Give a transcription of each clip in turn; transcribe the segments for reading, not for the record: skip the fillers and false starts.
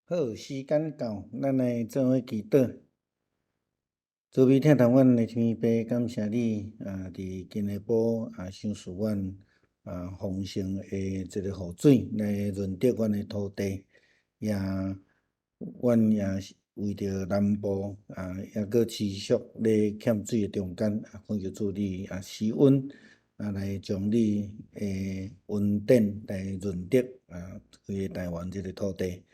好，時間到，咱來做伙祈禱。慈悲疼痛阮的天父，感謝你啊！佇今晡晡啊，賞賜阮啊豐盛的這个雨水來潤澤阮的土地，也阮也是為著南部啊，猶閣持續咧欠水的中間，啊，懇求主你啊施恩啊，來將你的恩典來潤澤啊，規個台灣這个土地。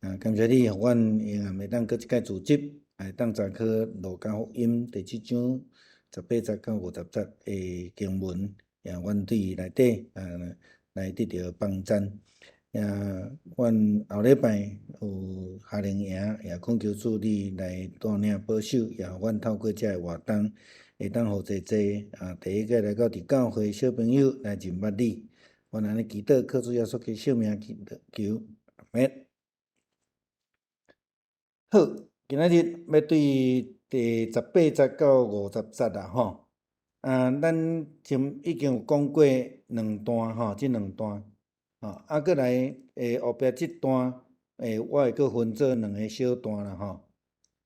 啊，感謝你，予阮永遠會當閣一擺組織，會當查考路加福音第七章十八節到五十節的經文，也阮對內底啊來得著幫贊。也阮後禮拜有夏令營，也懇求主你來帶領保守，也予阮透過這个活動，會當予濟濟啊第一個來到佇教會小朋友來認捌你。阮按呢祈禱，靠主耶穌基督聖名祈求，阿們。好，今仔日欲對第十八節到五十節啦吼。啊，咱前已經有講過兩段吼，這兩段，吼，啊，閣來後壁這段，我會閣分做兩个小段啦吼。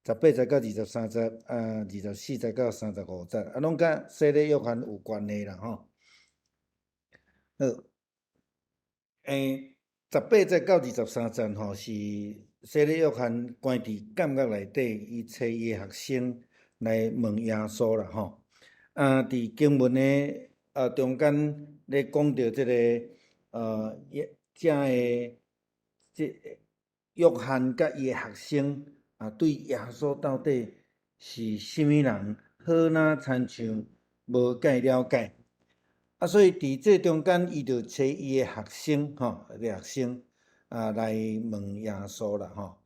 十八節到二十三節，啊，二十四節到三十五節，啊，攏佮洗禮約翰有關係啦吼。好，十八節到二十三節吼是洗禮約翰關佇監獄內底，伊揣伊的學生來問耶穌啦吼。啊，佇經文的中間咧講著這个遮个這約翰佮伊的學生啊，對耶穌到底是啥物人，好若親像無蓋了解。啊，所以佇這中間，伊就揣伊的學生吼，个學生啊來問耶穌啦吼。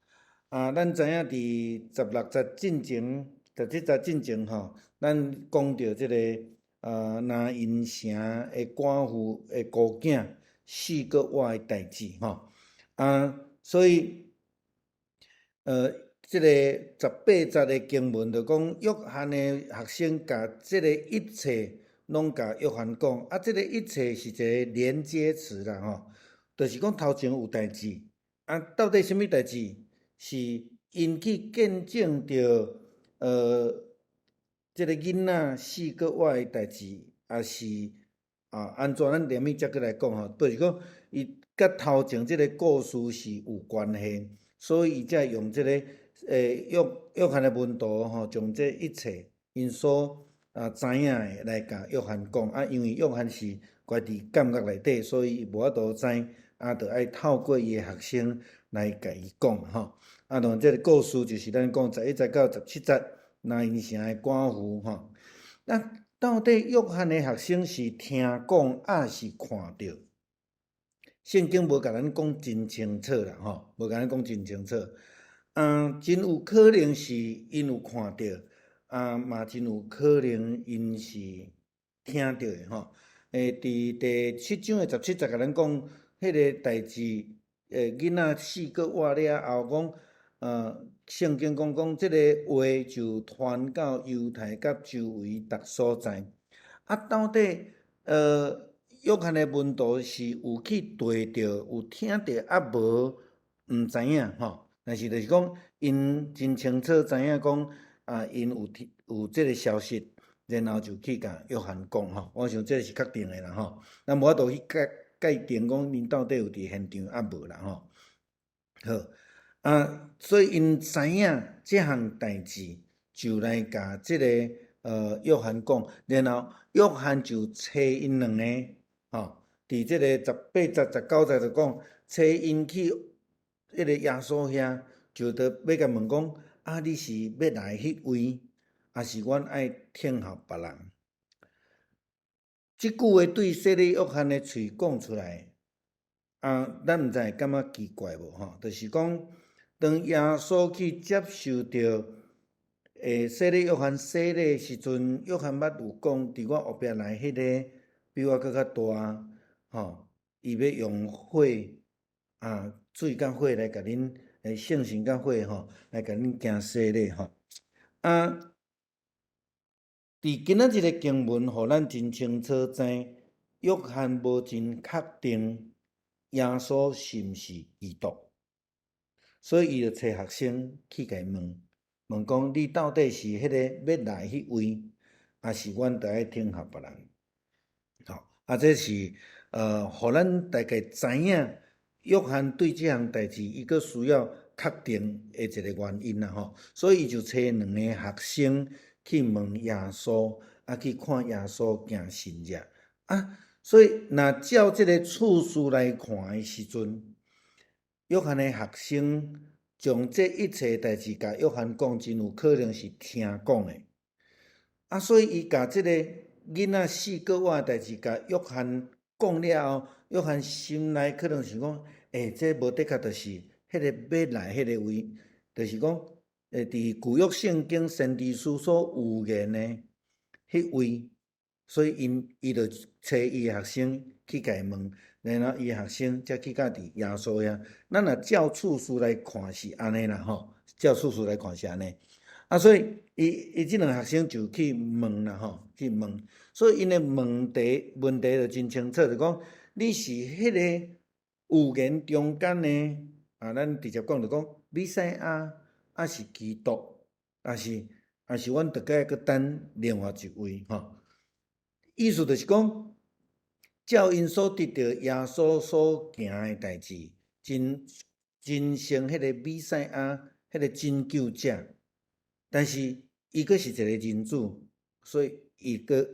啊，咱知影佇十六節進前，十七節進前吼，咱講著這个拿因城的寡婦的孤囝四個活的代誌吼。啊，所以這个十八節的經文就講，約翰的學生共這个一切攏共約翰講，啊，這个一切是一个連接詞啦吼，就是講頭前有代誌，啊，到底啥物代誌？是𪜶去見證著，這个囡仔死閣活的代誌，抑是啊按怎？咱連尾才閣來講吼，就是講伊佮頭前這个故事是有關係，所以伊才用這个約翰的門徒吼，將這一切𪜶所知影的來共約翰講，啊，因為約翰是關佇監獄內底，所以伊無法度知，啊，著愛透過伊的學生來共伊講吼。啊，當然這个故事就是咱講十一節到十七節，拿因城的寡婦吼。那到底約翰的學生是聽講，抑是看著？聖經無共咱講真清楚啦，吼，無共咱講真清楚。啊，真有可能是𪜶有看著，啊，嘛真有可能𪜶是聽著的吼。佇第七章的十七節共咱講，彼个代誌，囡仔死閣活了後，講，聖經講講，這个話就傳到猶太佮周圍逐所在。啊，到底，約翰的門徒是有去綴著，有聽著，抑無，毋知影吼。但是就是講，𪜶真清楚知影講，啊，𪜶有聽有這个消息，然後就去共約翰講吼。我想這是確定的啦吼。咱無法度去界定講𪜶到底有佇現場抑無啦吼。好，啊，所以𪜶知影這項代誌，就來共這个約翰講，然後約翰就揣𪜶兩个，吼，佇這個十八節、十九節就講，揣𪜶去彼個耶穌遐，就佇欲共問講，啊，你是欲來彼位，抑是阮愛等候別人？這句話對洗禮約翰的喙講出來，啊，咱毋知會感覺奇怪無吼？就是講，當耶穌去接受著洗禮約翰洗禮的時陣，約翰捌有講，佇我後壁來彼个比我閣較大，吼，伊欲用火啊，水佮火來共恁，聖神佮火吼，來共恁行洗禮吼。啊，佇今仔日个經文，予咱真清楚知，約翰無真確定耶穌是毋是基督，所以伊就揣學生去共伊問，問講你到底是彼个欲來彼位，抑是阮著愛等候別人？吼，啊，這是予咱大概知影，約翰對這項代誌，伊閣需要確定的一個原因啦吼，所以伊就揣兩個學生去問耶穌，啊去看耶穌行神跡啊。所以若照這個次序來看的時陣，約翰的學生將這一切代誌共約翰講，真有可能是聽講的。啊，所以伊共這個囡仔四個月的代誌共約翰講了後，約翰心內可能想講：欸，這無的確就是彼個欲來彼個位，就是講，佇舊約聖經先知書所預言的彼位，所以伊就揣伊的學生去共伊問，然後伊的學生才去到佇耶穌遐。咱若照次序來看是按呢啦吼，照次序來看是按呢。啊，所以伊這兩个學生就去問啦吼，去問。所以𪜶的問題就真清楚，就講你是彼個預言中間的，啊，咱直接講就講，彌賽亞，抑是基督，抑是阮著愛閣等另外一位吼。意思就是講，照𪜶所得著耶穌所行的代誌，真真像彼個彌賽亞，彼個拯救者，但是伊閣是一個人子，所以伊閣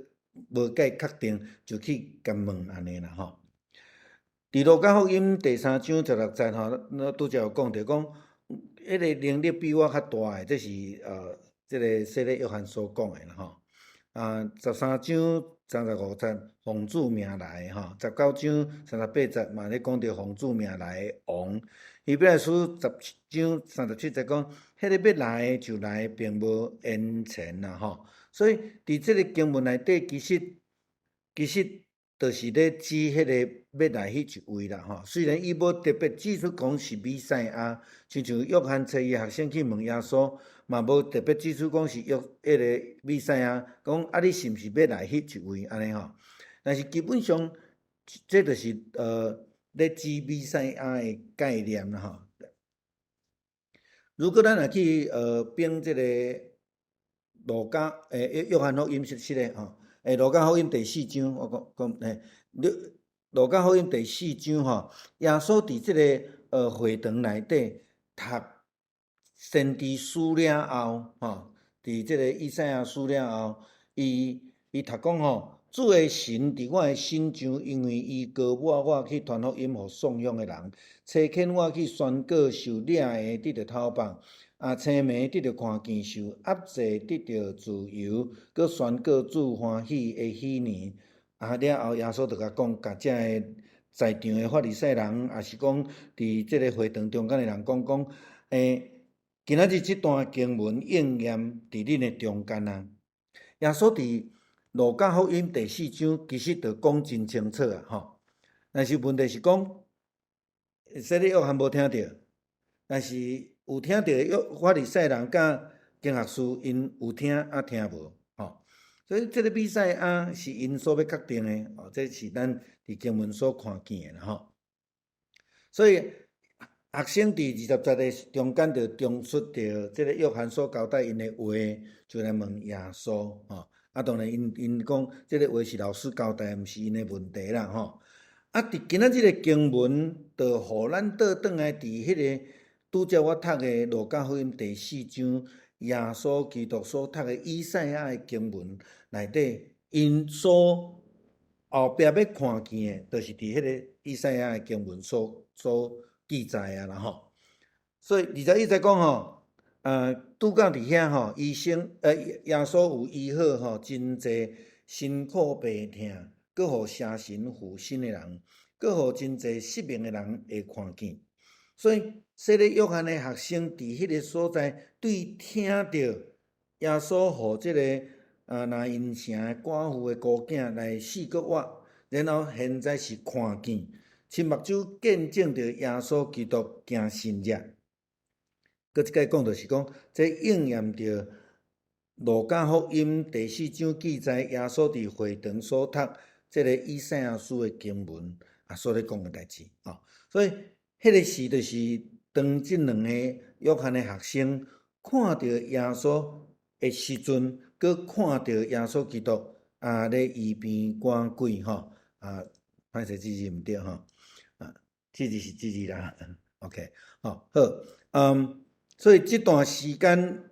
無蓋確定，就去共問按呢啦吼。佇路加福音第三章十六節吼，咱拄才有講著講，彼个能力比我較大的，這是這个洗禮約翰所講的啦吼。啊，13章35節，奉主名來吼，19章38節嘛咧講著奉主名來的王。希伯來書10章37節講，彼个欲來的就來，並無延遲啦吼。所以佇這个經文內底，其實就是咧指彼个欲來彼一位啦吼。雖然伊無特別指出講是彌賽亞，親像約翰揣伊學生去問耶穌，嘛無特別指出講是約彼个彌賽亞，講啊你是毋是欲來彼一位按呢吼？但是基本上，這就是咧指彌賽亞的概念啦吼。如果咱若去編這个路加約翰福音是個吼，路加福音第四章，我講講路加福音第四章吼，耶穌佇這个會堂內底讀先知書了後，吼，佇這个以賽亞書了後，伊讀講吼，主的神佇我的身上，因為伊膏抹我去傳福音予喪養的人，差遣我去宣告受掠的得著透放，啊，青盲得著看見，受壓制得著自由，閣宣告主歡喜的禧年。啊，了後耶穌就共講，共遮个在場的法利賽人，抑是講佇這个會堂中間的人講講，今仔日這段經文應驗佇恁的中間啊。耶穌佇路加福音第四章其實就講真清楚啊，吼。但是問題是講，洗禮約翰無聽著，但是有聽著的約法利賽人佮經學士，𪜶有聽抑聽無，吼。所以這个彌賽亞是𪜶所欲確定的，哦，這是咱佇經文所看見的啦，吼。所以學生佇20節的中間就重述著這个約翰所交代𪜶的話，就來問耶穌，吼。啊，當然，𪜶講這个話是老師交代，毋是𪜶的問題啦，吼。啊，佇今仔日个經文，就予咱倒轉來佇彼个拄才我讀的路加福音第四章，耶穌基督所讀的以賽亞的經文內底，𪜶所後壁欲看見的，就是佇彼个以賽亞的經文所記載的啦，吼。所以21節講吼，拄到佇遐吼，醫生，耶穌有醫好吼，真濟身苦病痛，閣予邪神附身的人，閣予真濟失明的人會看見。所以，洗禮約翰的學生佇彼个所在，對聽著耶穌予這个拿因城的寡婦的孤囝來四個月，然後現在是看見，親目睭見證著耶穌基督行神跡。閣這擺講就是講，這應驗著路加福音第四章記載耶穌佇會堂所讀這个以賽亞書的經文啊，所咧講的代誌哦。所以，彼个時就是當當這兩个約翰的學生看著耶穌的時陣，閣看著耶穌基督啊咧醫病趕鬼吼，啊，歹勢這字毋對吼，啊，這字是這字啦，OK，吼好，所以這段時間，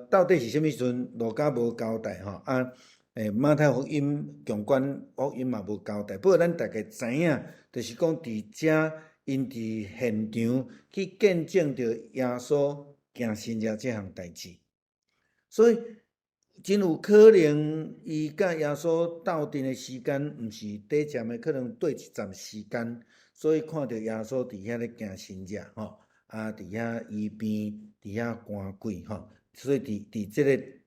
到底是啥物時陣，路加無交代吼，啊，馬太福音、共觀福音嘛無交代，不過咱大概知影，就是講佇遮𪜶佇現場去見證著耶穌行神跡這項代誌，所以真有可能伊佮耶穌鬥陣的時間，毋是短暫的，可能短一陣時間，所以看著耶穌佇遐咧行神跡吼，啊，佇遐醫病，佇遐趕鬼吼，所以佇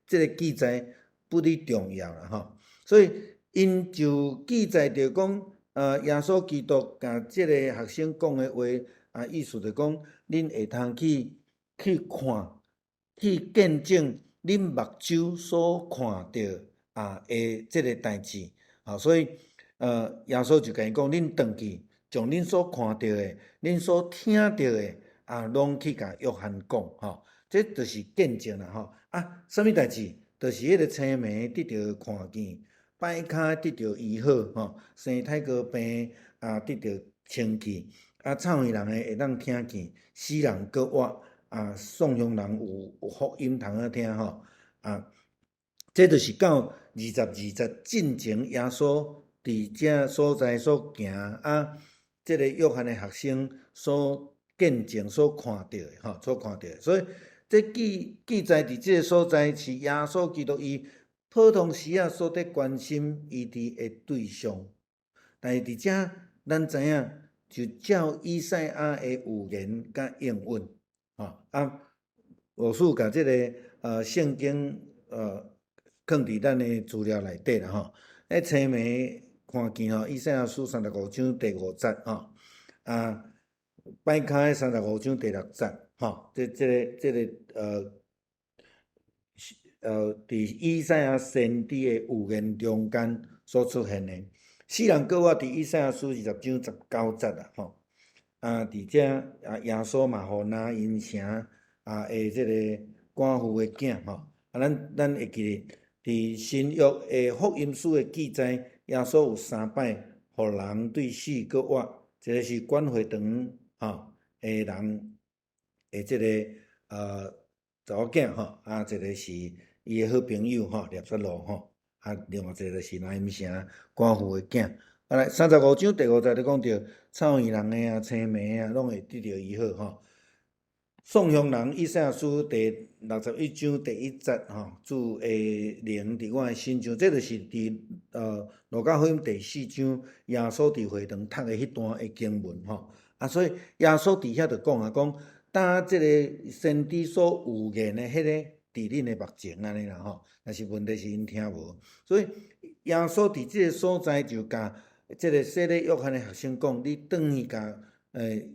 這個記載不哩重要啦吼，所以𪜶就記載著講，耶穌基督共這个學生講的話，啊，意思就講，恁會通去看，去見證恁目睭所看著啊的這个代誌，啊，所以，耶穌就共𪜶講，恁轉去，將恁所看著的，恁所聽著的，啊，攏去共約翰講，吼，這就是見證啦，吼，啊，啥物代誌？就是彼个青盲得著看見，跛跤得著醫好，吼，生泰哥病啊得著清氣，啊，臭耳人的會當聽見，死人閣活，啊，喪鄉人有福音通好聽，吼，啊，這就是到22節進前耶穌佇這所在所行，啊，這个約翰的學生所見證、所看著的，吼，所看著的，所以這記載佇這个所在是耶穌基督伊普通時仔所佇關心醫治的對象，但是佇遮咱知影，就照以賽亞的預言佮應允，吼啊，老師共這个聖經囥佇咱的資料內底啦吼。彼青盲看見吼，以賽亞書35章第五節吼，啊，跛跤的35章第六節吼，這個佇以賽亞先知的預言中間所出現的，死人閣活佇以賽亞書20章19節啊吼，啊，佇遮啊，耶穌嘛予拿因城啊的這個寡婦的囝吼，啊，咱會記得佇新約的福音書的記載，耶穌有三擺予人對死閣活，一个是管會堂吼的人的這个查某囝吼，啊，一个是伊的好朋友吼，拿撒路吼，啊，另外一个就是拿因城寡婦的囝。啊，來35章第五節就講著，臭耳人的啊、青盲啊，攏會得著醫好吼。喪鄉人以賽亞書第61章第一節吼，主的靈佇我的身上，這就是佇路加福音第四章耶穌佇會堂讀的彼段的經文吼。啊，所以耶穌佇遐就講啊，講當這个先知所預言的彼个佇恁的目前按呢啦吼，但是問題是𪜶聽無，所以耶穌佇這个所在就共這个洗禮約翰的學生講，你轉去共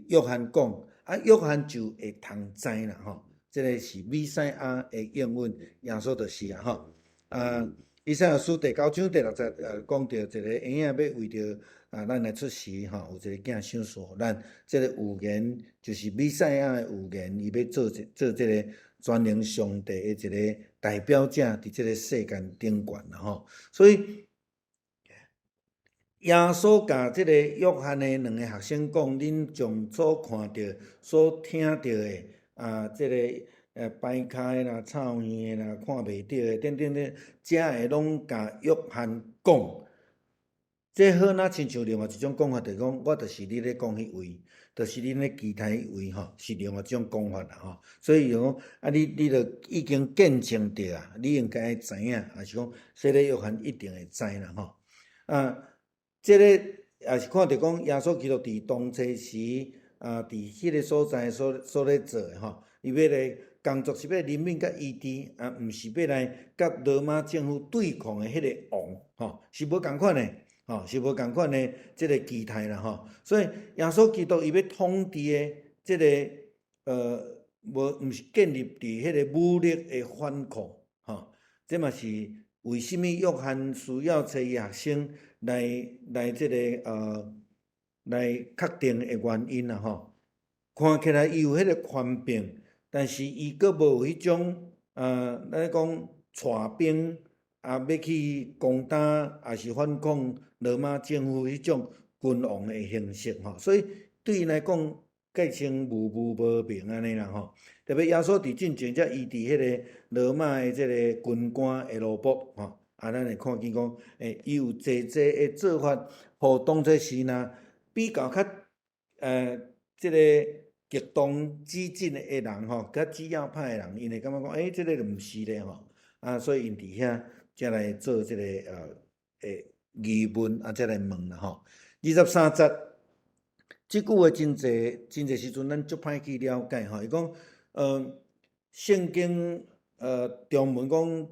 約翰講，啊，約翰就會通知啦吼。這个是彌賽亞的應允，耶穌就是啊吼。啊，以賽亞書第九章第六節講著一个嬰仔欲為著啊，咱來出世吼，有一个囝賞賜予咱。這个預言就是彌賽亞的預言，伊欲做這个全能上帝的一个代表者，佇這个世間頂懸啦吼。所以耶穌共這个約翰的兩个學生講：恁將所看著、所聽著的啊，這个跛跤的啦、臭耳的啦、看袂著的等等等，遮的攏共約翰講。這好若親像另外一種講法，就是講我就是你咧講彼位，就是恁咧期待彼位吼，是另外一種講法啦吼。所以講啊，你著已經見證著啊，你應該知影，抑是講洗禮約翰一定會知啦吼。啊，這个也是看著講耶穌基督佇當初時啊，佇彼个所在所咧做的吼，伊欲來工作是欲憐憫佮醫治，啊，毋是欲來佮羅馬政府對抗的彼个王吼，是無仝款的。吼，是無仝款的這个期待啦吼，所以耶穌基督伊欲統治的這个無毋是建立佇彼个武力的反抗吼，這嘛是為啥物約翰需要揣伊學生來這个來確定的原因啦吼。看起來伊有彼個權柄，但是伊閣無彼種咱講帶兵啊，欲去攻打，抑是反抗羅馬政府彼種君王的形式吼，所以對𪜶來講，皆稱無無無明按呢啦吼。特別耶穌佇進前，才醫治彼個羅馬的這個軍官的奴僕吼，啊，咱會看見講，伊有濟濟的做法，予當作是若比較較這個極端激進的人吼，較主要派的人，𪜶會感覺講，這個就毋是咧吼，啊，所以𪜶佇遐才來做這個疑問，啊，才來問啦吼。23節，這句話真濟真濟時陣，咱足歹去了解吼。伊講，聖經中文講，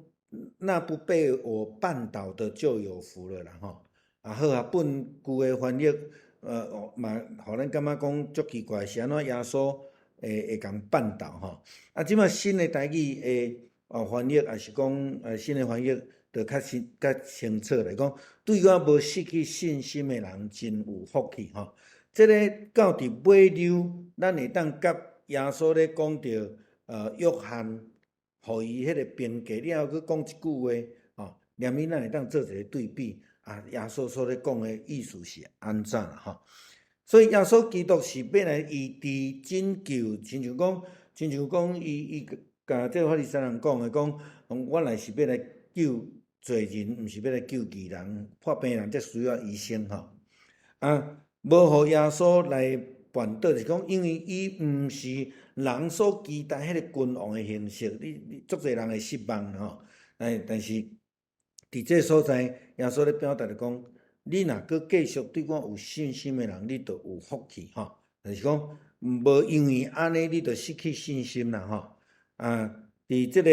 那不被我絆倒的就有福了啦吼。啊好啊，本舊的翻譯，嘛，予咱感覺講足奇怪，是按怎耶穌會共絆倒吼？啊，這擺新的台語的翻譯，抑是講新的翻譯，就較清較清楚來講，對我無失去信心的人真有福氣吼。這个到佇尾溜，咱會當佮耶穌咧講著，約翰，予伊彼個評價了後，閣講一句話，吼，連伊咱會當做一個對比，啊，耶穌所咧講的意思是按怎啦吼？所以耶穌基督是欲來醫治拯救，親像講，伊共這個法利賽人講的，講，我來是欲來救罪人，毋是欲來救義人，破病人才需要醫生吼。啊，無予耶穌來絆倒，是講因為伊毋是人所期待彼个君王的形式，你足濟人會失望吼。但是佇這个所在，耶穌咧表達就講，你若閣繼續對我有信心的人，你就有福氣吼。就是講，無因為按呢，你就失去信心啦吼。啊，佇這个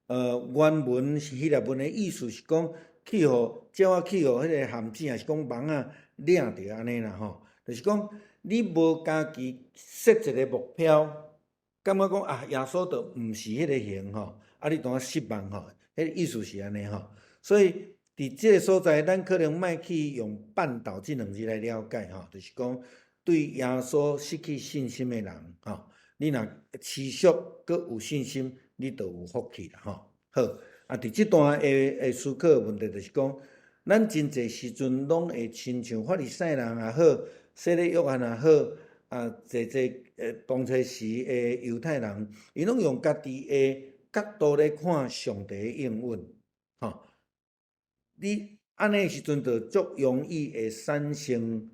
原文希臘文的意思是講，去予鳥仔去予彼个陷阱，抑是講網仔掠著按呢啦吼。就是講，你無家己設一个目標，感覺講啊，耶穌就毋是彼个型吼，啊，你當失望吼，彼个意思是按呢吼。所以佇這个所在，咱可能莫去用絆倒這兩字來了解吼，就是講對耶穌失去信心的人吼，你若持續閣有信心，你就有福氣啦吼。好，啊，佇這段的思考問題就是講，咱真濟時陣攏會親像法利賽人也好，洗禮約翰也好，啊，濟濟當初時的猶太人，𪜶攏用家己的角度咧看上帝的應允，吼。你按呢時陣就足容易會產生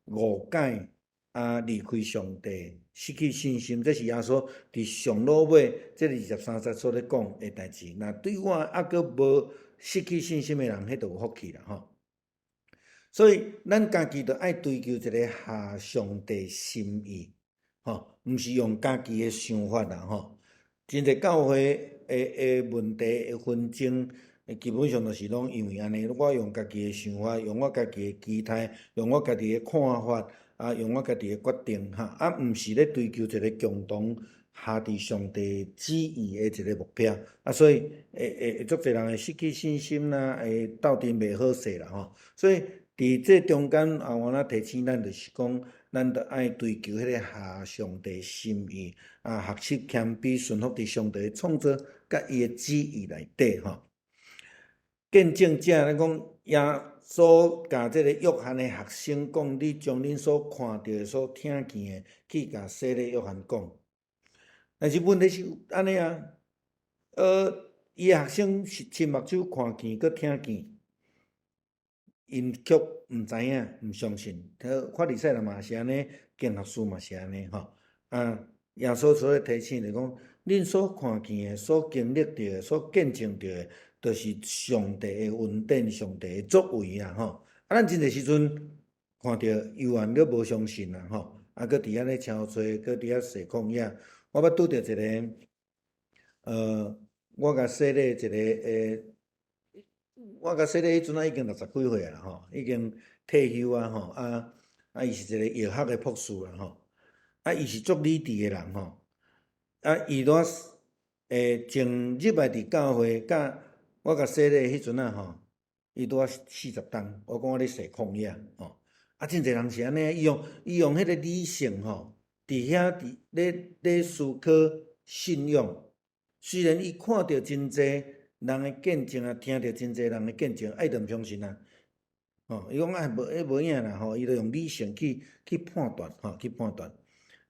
誤解，啊，離開上帝，失去信心。這是耶穌佇上落尾這23節所咧講的代誌。若對我猶閣無失去信心的人，彼就有福氣啦吼。所以，咱家己就愛追求一个合上帝心意，吼，毋是用家己的想法啦，吼。真濟教會的問題的紛爭，基本上就是攏因為按呢，我用家己的想法，用我家己的期待，用我家己的看法，啊，用我家己的決定，哈，啊，毋是咧追求一个共同合佇上帝旨意的一个目標，啊，所以會足濟人會失去信心啦，會鬥陣袂好勢啦，吼。所以佇這中間啊，我若提醒咱，就是講，咱著愛追求彼個合上帝心意，啊，學習謙卑，順服佇上帝的創造佮伊的旨意內底吼。見證者咱講耶穌共這个約翰的學生講：你將恁所看著的、所聽見的，去共洗禮約翰講。但是問題是按呢啊，伊的學生是親目睭看見、閣聽見，𪜶卻毋知影、毋相信。法利賽人嘛是按呢，經學士嘛是按呢吼。啊，耶穌所咧提醒就講，恁所看見的、所經歷著的、所見證著的，就是上帝的恩典、上帝的作為啊！吼，啊，咱真濟時陣看著猶原閣無相信啊！吼，啊，閣佇遐咧敲揣，閣佇遐踅曠野。我捌拄著一个，我共洗禮一个，我共洗禮彼陣仔已經60幾歲啦，吼，已經退休啊，吼，啊啊，伊是一個藥學的博士啦，吼，啊，伊是足理智的人，吼，啊，伊拄前入來佇教會，佮我共洗禮彼陣仔吼，伊拄仔40冬，我講我咧踅曠野，吼，啊，真濟人是按呢，伊用彼個理性吼，佇遐佇咧咧思考信仰。雖然伊看著真濟人的見證啊，聽著真濟人的見證，啊，伊就毋相信啊。吼，伊講啊，無彼無影啦，吼，伊就用理性去去判斷，吼，去判斷。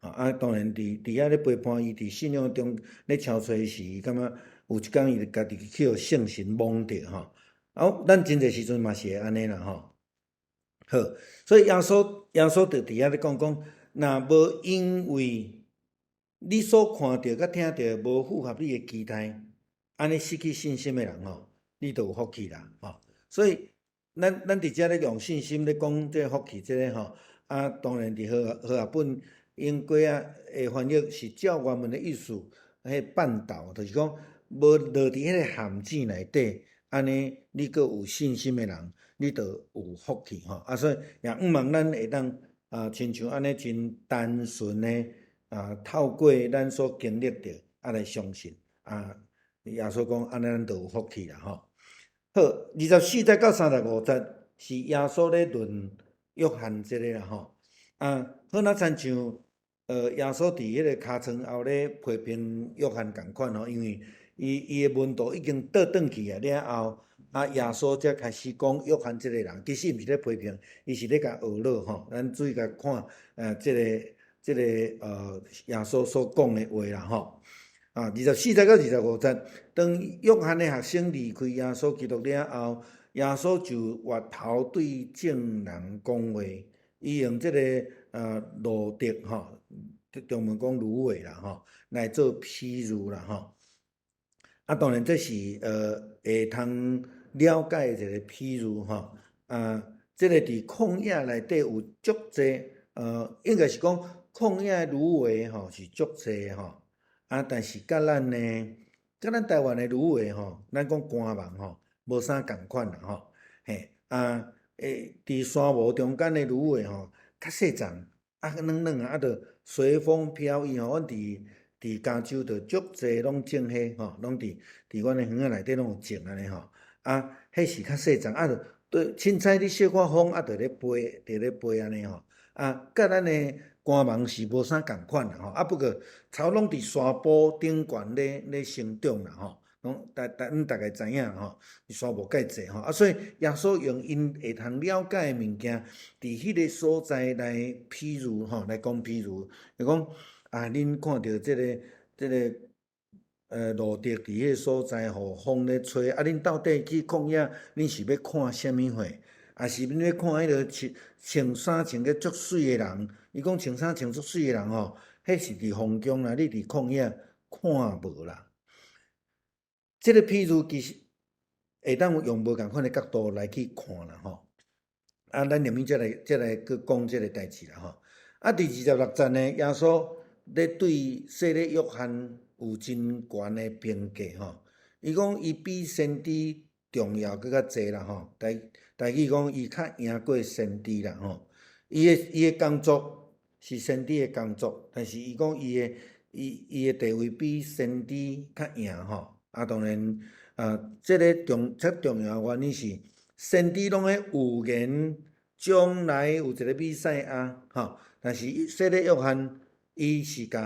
啊，當然佇佇遐咧陪伴伊佇信仰中咧敲揣時，伊感覺有一工伊就家己去予聖神摸著吼。啊，咱真濟時陣嘛是會按呢啦吼。好，所以耶穌耶穌就佇遐咧講講，若無因為你所看著佮聽著無符合你的期待，按呢失去信心的人吼，你就有福氣啦吼。所以咱咱佇遮咧用信心咧講這個福氣，這個吼，啊，當然佇和和合本英國啊的翻譯是照原文的意思，彼絆倒，就是講無落佇彼個陷阱內底，按呢你閣有信心的人，你就有福氣吼。啊，所以也向望咱會當啊，親像按呢真單純的啊，透過咱所經歷著啊來相信啊，耶穌講按呢咱就有福氣啦吼。好，24節到35節是耶穌咧論約翰這個啦吼。啊，好若親像耶穌佇彼個尻川後咧批評約翰仝款吼，因為伊伊的門徒已經倒轉去啊了後，啊耶穌才開始講約翰這個人，其實毋是咧批評，伊是咧共學落吼。咱注意共看，這個這個耶穌所講的話啦吼。啊，24節到25節，當約翰的學生離開耶穌基督了後，耶穌就回頭對眾人講話，伊用這個蘆竹吼，中文講蘆葦啦吼，來做譬喻啦吼。啊，當然這是會通了解的一個譬喻吼。啊，這個佇曠野內底有足濟，應該是講曠野的蘆葦吼是足濟吼。啊，但是佮咱呢，佮咱台灣的蘆葦吼，咱講肝網吼，無啥仝款啦吼。嘿，啊，佇山無中間的蘆葦吼，較細叢，啊，軟軟啊，啊，就隨風飄逸吼。阮佇佇加州就足濟攏種彼吼，攏佇佇阮的園仔內底攏有種按呢吼。啊，彼是較細叢，啊，就對，凊彩你小可風啊，就咧飛，就咧飛按呢吼。啊，佮咱的肝網是無啥仝款啦吼。啊，不過草攏佇山坡頂懸咧咧生長啦吼，攏大大阮大概知影吼，山無蓋濟吼。啊，所以耶穌用𪜶會通了解的物件，佇彼個所在來譬喻吼，來講譬喻，就講啊，恁看著這個這個蘆竹佇彼個所在，予風咧吹，啊，恁到底去曠野，恁是欲看啥物貨？抑是恁欲看彼個穿穿衫穿得足媠的人？伊講穿衫穿足媠的人吼，彼是佇皇宮啦，你佇曠野看無啦。這個譬喻其實會當用無仝款的角度來去看啦吼。啊，咱後面才來才來閣講這個代誌啦吼。啊，佇26節呢，耶穌咧對洗禮約翰有真懸的評價吼。伊講伊比先知重要閣較濟啦吼。台台語講伊較贏過先知啦吼。伊的伊的工作是先知的工作，但是伊講伊的伊伊的地位比先知較贏吼。啊，當然啊，這個重較重要的原因是先知攏咧預言將來有一個彌賽亞吼，但是洗禮約翰伊是共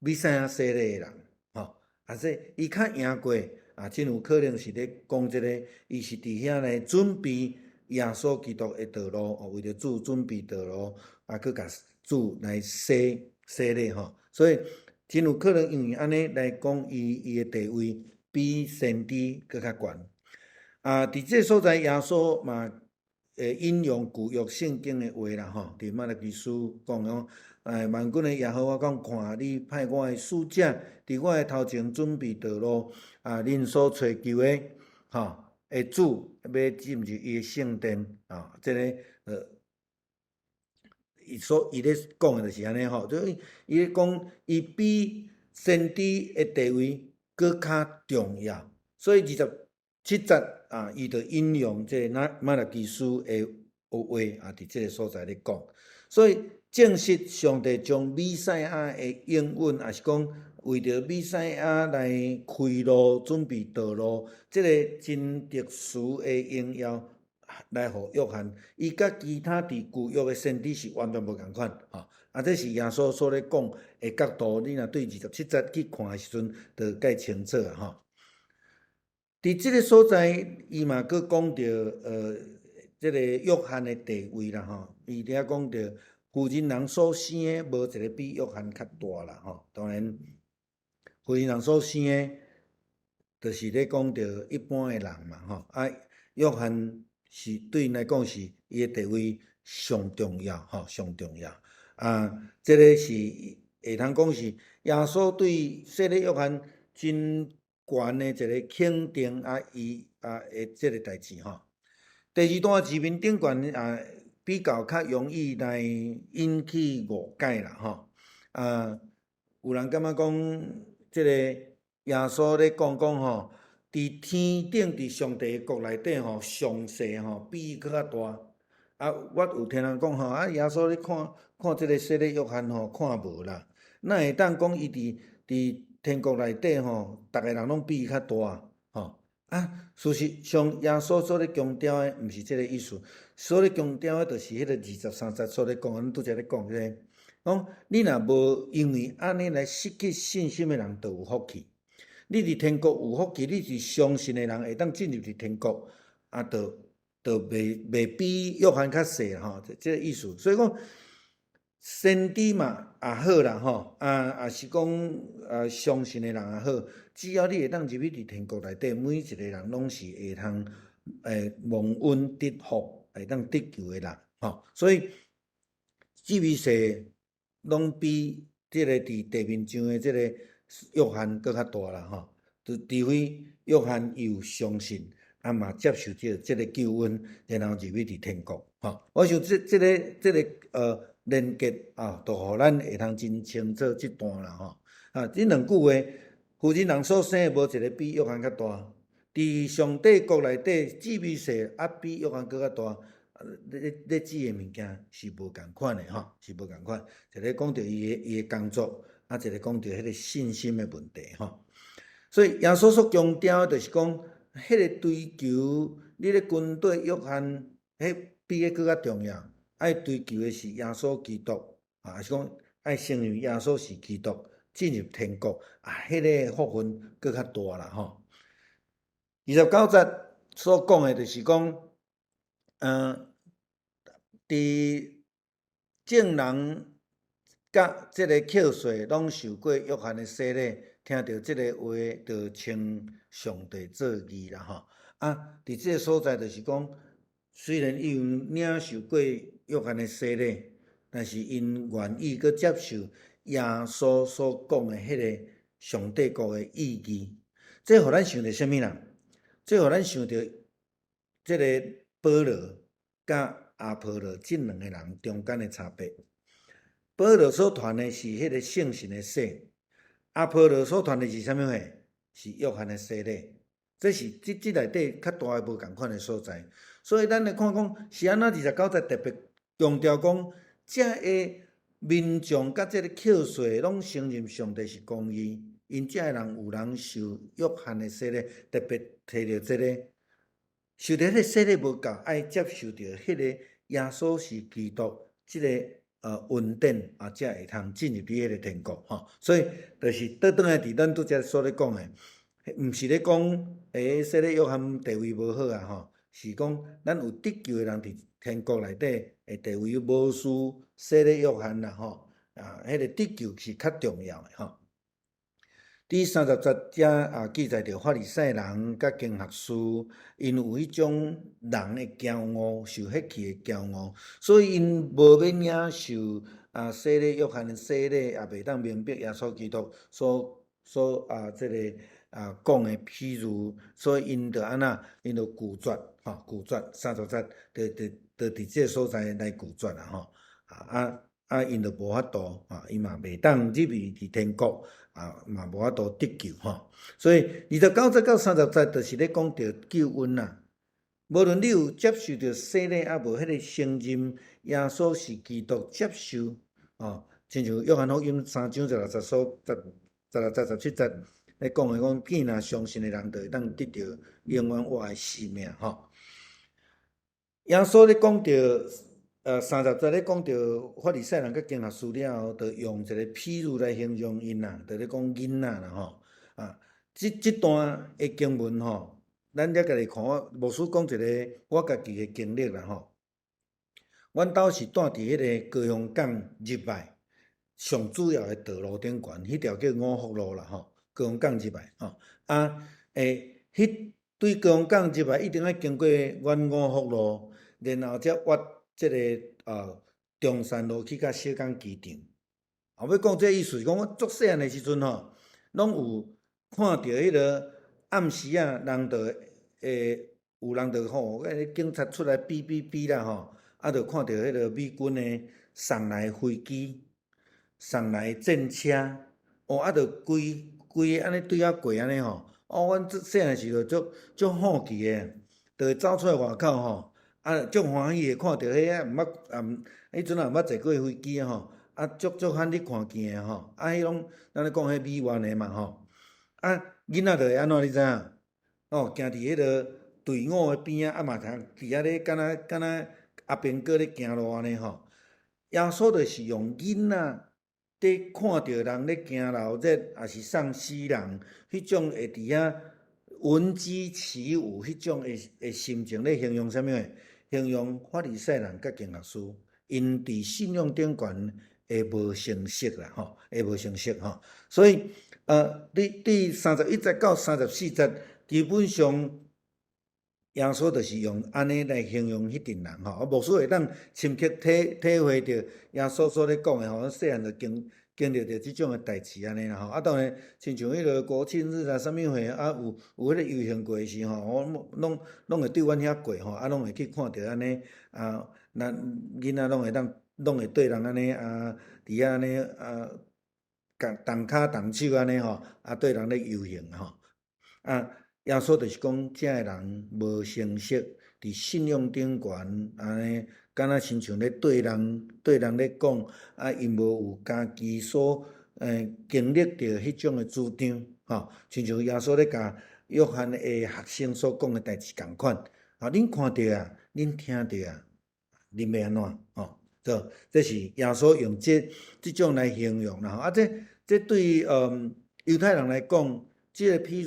彌賽亞洗禮的人吼，啊，這伊較贏過啊，真有可能是咧講這個，伊是佇遐來準備耶穌基督的道路，哦，為著主準備道路，啊，閣共主來洗洗禮吼，所以真有可能因為按呢來講，伊伊的地位比先知閣較懸。啊，佇這個所在，耶穌嘛會引用舊約聖經的話啦吼，佇瑪拉基書講講，萬軍的耶和華講，看你派我的使者佇我的頭前準備道路，啊，恁所揣求的，吼，的主欲進入伊的聖殿，啊，這個伊所伊咧講的就是按呢吼，就伊伊咧講，伊比先知的地位閣較重要，所以27節啊，伊就引用這個瑪瑪拉基書的話啊，佇這個所在咧講，所以證實上帝將彌賽亞的應允，抑是講為著彌賽亞來開路、準備道路，這個真特殊的榮耀，來予約翰，伊佮其他佇舊約的先知是完全無仝款吼。啊，這是耶穌所咧講的角度，你若對27節去看的時陣，就較清楚啊吼。佇這个所在，伊嘛閣講著這个約翰的地位啦吼。伊佇遐講著，婦人人所生的，無一个比約翰較大啦吼。當然，婦人人所生的，就是咧講著一般的人嘛吼。啊，約翰是對𪜶來講是伊的地位上重要吼，上重要。啊，這个是會通講是耶穌對洗禮約翰真懸的一个肯定啊，伊啊的這个代誌吼。第二段字面頂懸啊，比較較容易來引起誤解啦吼。啊，有人感覺講，這个耶穌咧講講吼，佇天頂佇上帝的國內底吼，上細吼比伊閣較大。啊，我有聽人講吼，啊，耶穌咧看看這个洗禮約翰吼，看無啦，哪會當講伊佇天國內底吼，逐个人攏比伊較大吼？啊，事實上耶穌所咧強調的，毋是這个意思，所咧強調的，就是彼个23節所咧講，咱拄才咧講彼个，講你若無因為按呢來失去信心的人，就有福氣。你佇天國有福氣，你是相信的人會當進入佇天國，啊，就袂比約翰較細吼，這个意思。所以講，先知嘛也好啦吼，啊，也是講啊，相信的人也好，只要你會當入去佇天國內底，每一个人攏是會通蒙恩得福，會當得救的人吼。所以至微細攏比這个佇地面上的這个約翰閣較大啦吼。就除非約翰伊有相信，啊嘛接受這个救恩，然後入去佇天國吼。我想這個連結啊，就予咱會通真清楚這段啦吼。啊，這兩句話，婦人人所生的無一个比約翰較大。佇上帝國內底，至微細啊比約翰閣較大。咧指的物件是無仝款的吼，是無仝款。一个講著伊的工作，啊，一个講著彼个信心的問題吼。所以耶穌所強調的就是講，彼个追求，你咧跟綴約翰，彼比彼閣較重要。愛追求的是耶穌基督，啊，是講愛承認耶穌是基督，進入天國，啊，彼个福分閣較大啦吼。29節所講的就是講，佇眾人佮這个扣稅攏受過約翰的洗禮，聽著這个話，就稱上帝做義啦吼。啊，佇這个所在就是講，雖然伊有領受過約翰的洗禮，但是𪜶願意閣接受耶穌所講的彼个上帝國的意義。這予咱想著啥物啦？這予咱想著這个保羅佮亞波羅這兩个人中間的差別。保羅所傳的是彼个聖神的洗，亞波羅所傳的是啥物貨？是約翰的洗禮。這是這內底較大的無仝款的所在。所以咱來看講，是按怎29節特別強調講，遮个民眾佮這个扣稅攏承認上帝是公義，𪜶遮个人有人受約翰的洗禮，特別提著這个，受著彼个洗禮無夠，愛接受著彼個耶穌是基督這个恩典啊，才會通進入佇彼个天國吼。所以就是倒轉來佇咱拄才所咧講的，毋是咧講洗禮約翰地位無好啊吼，是講咱有得救的人佇天國內底的地位無輸洗禮約翰啦吼，啊，彼个得救是較重要的吼。佇30節遮啊記載著法利賽人佮經學士，𪜶有彼種人的驕傲，受血氣的驕傲，所以𪜶無欲領受啊洗禮約翰的洗禮，也袂當明白耶穌基督所啊這个啊講的譬喻，所以𪜶就按怎，𪜶就拒絕吼，拒絕30節，就佇這个所在來拒絕啦吼，啊，𪜶就無法度啊，伊嘛袂當入去佇天國。啊，嘛無法度得救吼，所以29節到30節就是咧講著救恩啦。無論你有接受著洗禮，抑無彼个承認耶穌是基督，接受哦，親像約翰福音3章16節所十16節17節咧講的講，見若相信的人，就會當得著永遠活的生命吼。耶穌咧講著，30節咧講著法利賽人佮經學師了後，就用一個譬喻來形容𪜶啦，就咧講囡仔啦吼。啊，這段的經文吼，咱才家己看，牧師講一個我家己的經歷啦吼。阮兜是住佇彼个高雄港入來上主要的道路頂懸，彼條叫五福路啦吼，高雄港入來吼。啊，彼對高雄港入來一定愛經過阮五福路，然後才越這个中山路去到小港機場。啊，欲講這意思是講，我足細漢的時陣吼，攏有看著彼个暗時仔，人就會有人就吼，彼个警察出來嗶嗶嗶啦吼，啊，就看著彼个美軍的送來飛機，送來戰車，哦，啊，就規規个按呢對遐過按呢吼，哦，阮足細漢時就足足好奇的，就會走出來外口吼，啊，足歡喜的看著彼個毋捌，啊，彼陣也毋捌坐過飛機吼，啊，足足罕咧看見的吼，啊，彼攏咱咧講彼美元的嘛吼，啊，囡仔就會按怎你知影？哦，行佇彼个隊伍的邊仔，啊嘛通佇遐咧，敢若敢若阿兵哥咧行路按呢吼。耶穌就是用囡仔佇看著人咧行老熱，抑是送死人，彼種會佇遐聞雞起舞彼種的心情咧形容啥物貨？形容法利賽人佮經學師，𪜶佇信仰頂懸會無成熟啦吼，會無成熟吼。所以，佇31節到34節，基本上耶穌就是用按呢來形容彼陣人吼。啊，牧師會當深刻體會著耶穌所咧講的吼，細漢就經歷著這種的代誌按呢啦吼。啊，當然，親像彼个國慶日啊，啥物貨啊，有彼個遊行過的時吼，我攏會對阮遐過吼，啊，攏會去看著按呢啊，咱囡仔攏會當攏會對人按呢啊，佇遐按呢啊，共動跤動手按呢吼，啊，對人咧遊行吼，啊。耶穌就是講，這个人無成熟，佇信仰頂懸按呢，敢若親像咧對人咧講，啊，𪜶無有家己所經歷著彼種的主張，吼，親像耶穌咧共約翰的學生所講的代誌仝款，啊，恁看著啊，恁聽著啊，恁欲按怎？吼，這是耶穌用這種來形容啦，吼，啊，這對猶太人來講，這个譬喻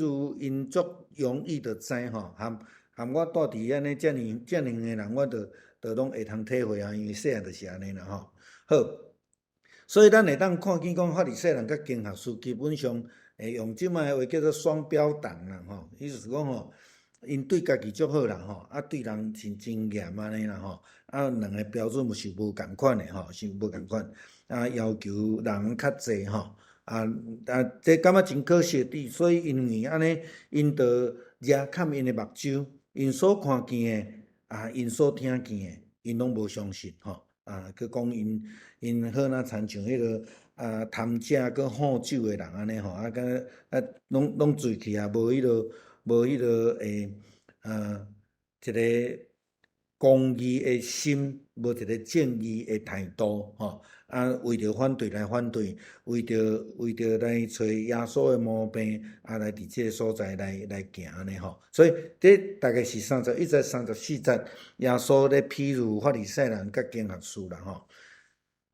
𪜶足容易就知吼，含我住佇按呢遮爾遮爾遠的人，我都攏會通體會啊，因為細漢就是按呢啦吼。好，所以咱會當看見講法利賽人佮經學師基本上會用這擺的話叫做雙標黨啦吼，意思是講吼，𪜶對家己足好啦吼，啊對人真真嚴按呢啦吼，啊兩个標準是無仝款的吼，是無仝款，啊要求人較濟吼。啊啊！這感覺真可惜的，所以因為按呢，𪜶就惹崁𪜶的目睭，𪜶所看見的啊，𪜶所聽見的，𪜶攏無相信吼。啊，閣講𪜶好若親像彼个啊貪食閣好酒的人按呢吼，啊，敢啊攏醉去啊，無彼个啊一个公義的心，無一个正義的態度吼。啊，為著反對來反對，為著來揣耶穌的毛病，啊，來佇這个所在來行按呢吼。所以這大概是31節、34節，耶穌咧譬喻法利賽人佮經學師啦吼。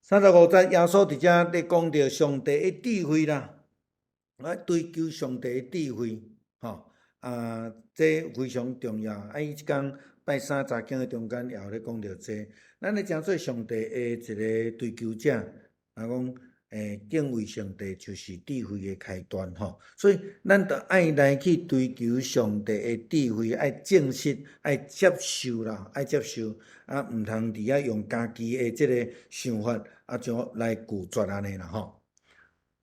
35節，耶穌佇遮咧講著上帝的智慧啦，啊，追求上帝的智慧，吼，啊，這非常重要。啊，伊這工拜三查經的中間也有咧講著這，咱咧成做上帝的一个追求者，啊講，敬畏上帝就是智慧的開端吼。所以咱著愛來去追求上帝的智慧，愛證實，愛接受啦，愛接受，啊，毋通佇遐用家己的這个想法，啊，將來拒絕按呢啦吼。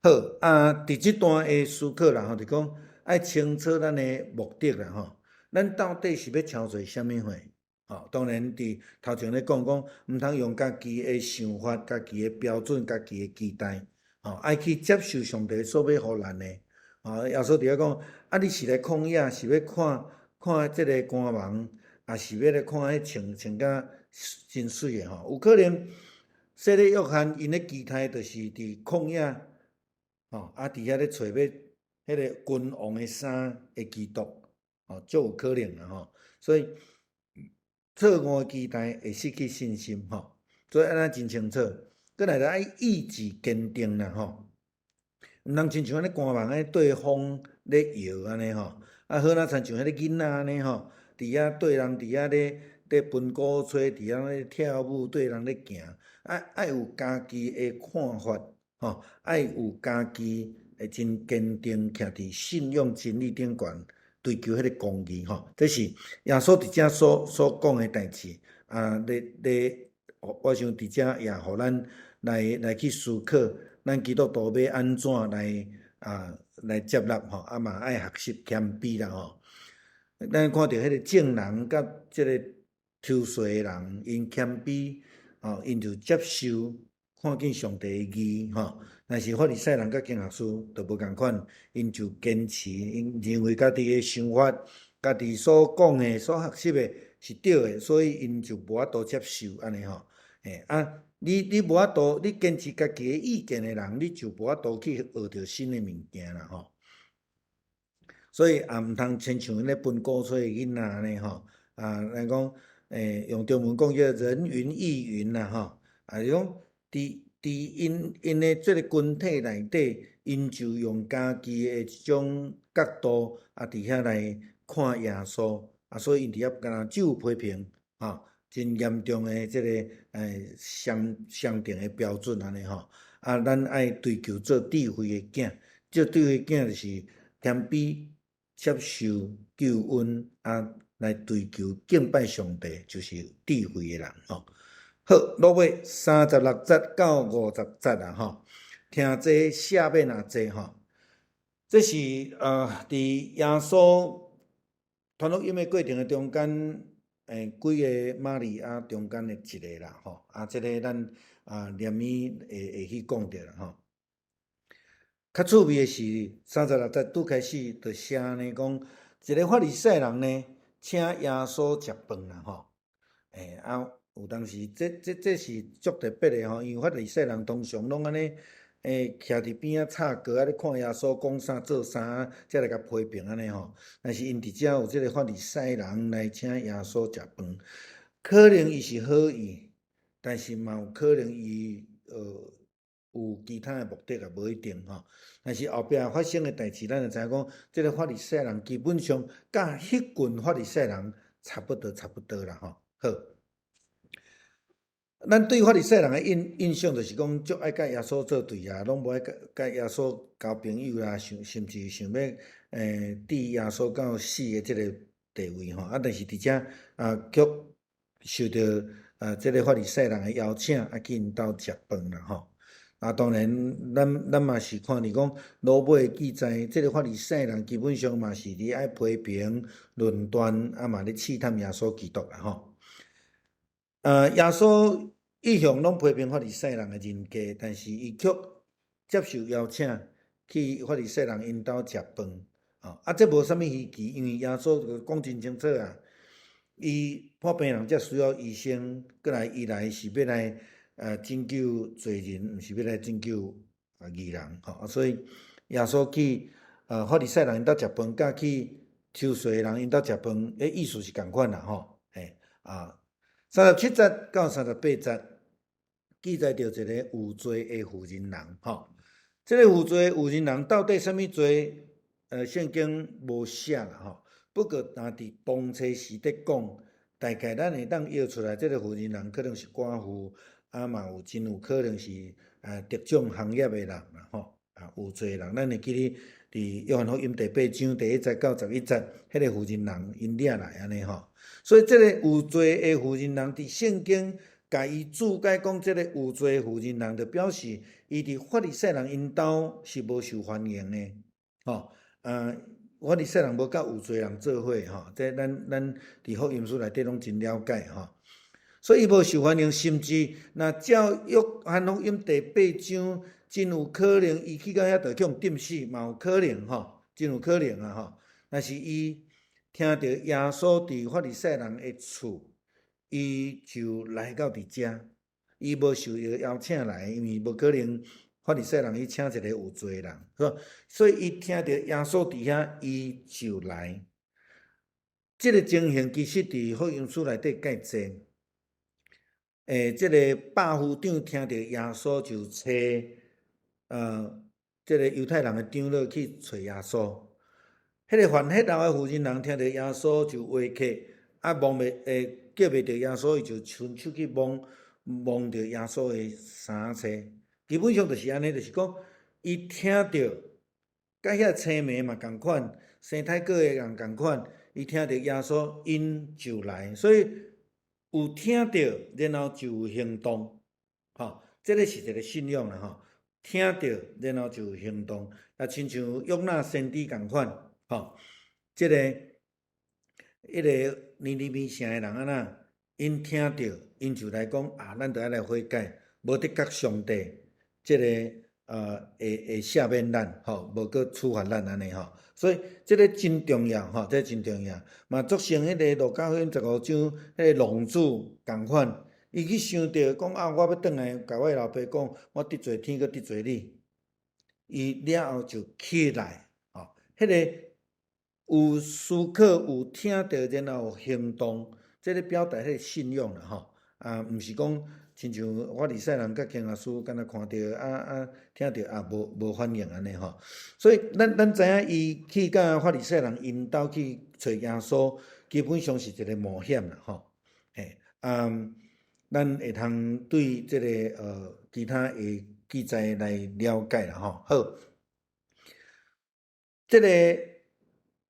好，啊，佇這段的思考啦吼，就講愛清楚咱的目的啦吼。咱到底是欲成做啥物貨？吼，當然佇頭前咧講講，毋通用家己的想法、家己的標準、家己的期待，吼，愛去接受上帝所欲予咱的。吼，耶穌佇遐講，啊，你是來曠野，是欲看看這个乾網，抑是欲來看彼穿穿甲真媠的吼？有可能，洗禮約翰𪜶咧期待就是佇曠野，吼，啊，佇遐咧揣欲彼个君王的衫的基督，吼，足有可能的吼。所以錯誤的期待會失去信心吼，所以按呢真清楚。閣來就愛意志堅定啦吼，毋通親像按呢寒夢按呢對風咧搖按呢吼，啊好若親像彼個囡仔按呢吼，佇遐對人佇遐咧歕鼓吹，佇遐咧跳舞，對人咧行，愛有家己的看法吼，愛有家己的真堅定，徛佇信仰真理頂懸，追求彼個公義吼。這是耶穌佇遮所講的代誌啊，咧咧，我想佇遮也予咱來去思考，咱基督徒欲按怎來接納吼，啊嘛愛學習謙卑啦吼。咱看著彼個眾人佮這個抽稅的人，𪜶謙卑吼，𪜶就接受看見上帝的義吼。但是法利賽人佮經學師就無仝款，𪜶就堅持，𪜶認為家己的想法、家己所講的、所學習的是對的，所以𪜶就無法度接受按呢吼。啊，你無法度，你堅持家己的意見的人，你就無法度去學著新的物件啦吼。所以也毋通親像咧歕鼓吹的囡仔按呢吼。啊，咱講，用中文講叫人云亦云啦吼。啊，是講佇𪜶的這个群體內底，𪜶就用家己的一種角度啊，佇遐來看耶穌啊，所以𪜶佇遐敢若只有批評，吼，真嚴重的這个相定的標準按呢吼。啊，咱愛追求做智慧的囝，這智慧囝就是謙卑接受救恩啊，來追求敬拜上帝，就是智慧的人吼。好，落尾36節到50節啊吼，聽這赦免若濟吼，這是佇耶穌傳福音的過程的中間，幾個瑪利亞中間的一个啦吼，啊，這个咱啊連綿會去講著啦吼。較趣味的是，36節拄開始就寫呢講，一个法利賽人呢，請耶穌食飯啦吼，啊，有當時這是足特別的吼，因為法利賽人通常攏按呢，徛佇邊仔插歌啊，咧看耶穌講啥做啥，才來共批評按呢吼。但是𪜶佇遮有這个法利賽人來請耶穌食飯，可能伊是好意，但是嘛有可能伊有其他的目的也無一定吼。但是後壁發生的代誌，咱就知影講，這个法利賽人基本上佮彼群法利賽人差不多差不多啦吼。好。咱對法利賽人的印象就是講，足愛佮耶穌做對啊，攏無愛佮耶穌交朋友啦，想甚至想欲置耶穌到死的這个地位吼。啊，但是佇遮啊，卻受著啊這个法利賽人的邀請，啊去𪜶兜食飯啦吼。啊，當然，咱嘛是看著講，落尾記載，這个法利賽人基本上嘛是佇愛批評、論斷，啊嘛咧試探耶穌基督啦吼。耶穌一向攏批評法利賽人的人格，但是伊卻接受邀請去法利賽人𪜶兜食飯。啊，這無啥物稀奇，因為耶穌就講真清楚啊，伊破病人才需要醫生，閣來伊來是欲來拯救罪人，毋是欲來拯救義人吼。所以耶穌去法利賽人𪜶兜食飯，佮去抽稅的人𪜶兜食飯，意思是仝款啦吼。啊，37節到38節記載著一个有罪的婦人人吼。這个有罪的婦人人到底啥物罪？聖經無寫啦吼。不過，若佇當初時咧講，大概咱會當臆出來，這个婦人人可能是寡婦，啊嘛有真有可能是特種行業的人啦吼。啊，有罪的人，咱會記得佇約翰福音第八章第1節到11節，彼个婦人人𪜶掠來按呢吼。所以，這个有罪的婦人人佇聖經共伊注解講，這个有罪的婦人人，就表示伊佇法利賽人𪜶兜是無受歡迎的，吼。法利賽人無佮有罪人做伙吼，這咱佇福音書內底攏真了解吼。所以伊無受歡迎，甚至若照約翰福音第八章，真有可能伊去到遐就去予釘死，嘛有可能吼，真有可能啊吼。但是伊聽著耶穌佇法利賽人的厝，伊就來到佇遮，伊無受邀請來，因為無可能法利賽人去請一个有罪的人，是吧？所以伊聽著耶穌佇遐，伊就來。這个情形其實佇福音書內底蓋濟。這个百夫長聽著耶穌就揣這个猶太人的長老去揣耶穌。彼个犯血漏的婦人人聽著耶穌就話客，啊摸袂叫袂著耶穌，伊就伸手去摸摸著耶穌的衫仔。基本上就是按呢，就是講伊聽著，佮遐青盲嘛仝款，生太過的人仝款，伊聽著耶穌，𪜶就來，所以有聽著，然後就有行動，吼，這个是一个信仰啦，吼。聽著，然後就有行動，啊，親像約拿先知仝款，吼，這个彼个尼尼微城的人按怎，𪜶聽著，𪜶就來講啊，咱著愛來悔改，無的確上帝這个會赦免咱，吼，無閣處罰咱按呢吼。所以這个真重要，吼，這个真重要。嘛，促成彼个路加福音15章，彼个浪子仝款，伊去想著講啊，我欲轉來共我老爸講，我得罪天閣得罪你。伊了後就起來，吼，彼个有思考、有聽著，然後有行動，這个表達彼个信仰啦，吼。啊，毋是講親像法利賽人佮經學師，敢若看著啊啊，聽著啊無反應按呢吼。所以咱知影伊去佮法利賽人𪜶兜去揣耶穌，基本上是一个冒險啦，吼。嘿，啊，咱會通對這个其他的記載來了解啦，吼。好，這个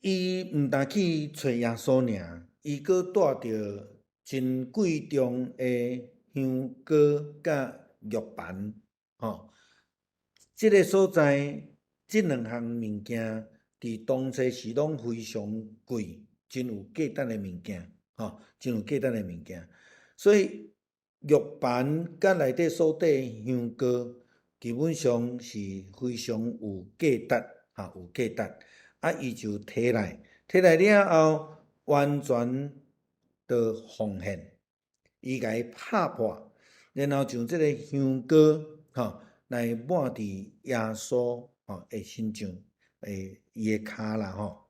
伊毋但去揣耶穌爾，伊閣帶著真貴重的香膏佮玉盤，吼。這个所在，這兩項物件，佇當初時攏非常貴，真有價值的物件，吼，真有價值的物件。所以玉盤佮內底所綴香膏，基本上是非常有價值，吼，有價值。啊，伊就提來，提來了後，完全就奉獻，伊共伊拍破，然後將這个香膏，吼，來抹佇耶穌吼的身上，伊的跤啦吼。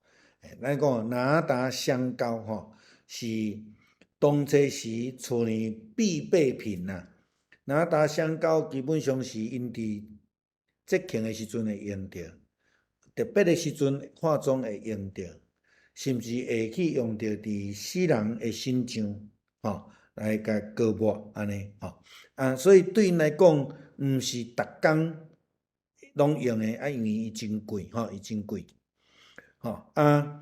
咱講哪噠香膏吼，是當初時厝內必備品啦。哪噠香膏基本上是𪜶佇節慶的時陣會用著，特別的時陣化妝會用著，甚至會去用著佇死人的身上，吼，來共膏抹按呢，吼。啊，所以對𪜶來講，毋是逐工攏用的，啊，因為伊真貴，吼，伊真貴，吼啊，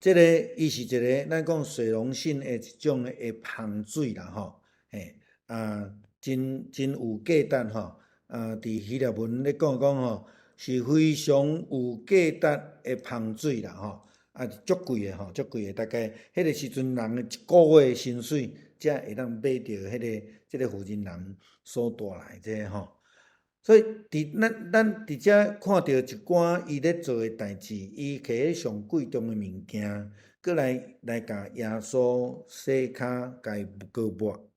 這个伊是一个咱講水溶性的一種的香水啦，吼，嘿，啊，真有價值吼，啊，佇希臘文咧講講吼，是非常有價值的香水啦，吼，啊，足貴的吼，足貴的，大概彼个時陣人的一个月薪水，才會當買著彼个這个婦人人所帶來這个吼。所以佇咱佇遮看著一寡伊咧做的代誌，伊摕彼上貴重的物件，閣來共耶穌洗跤，共伊膏抹。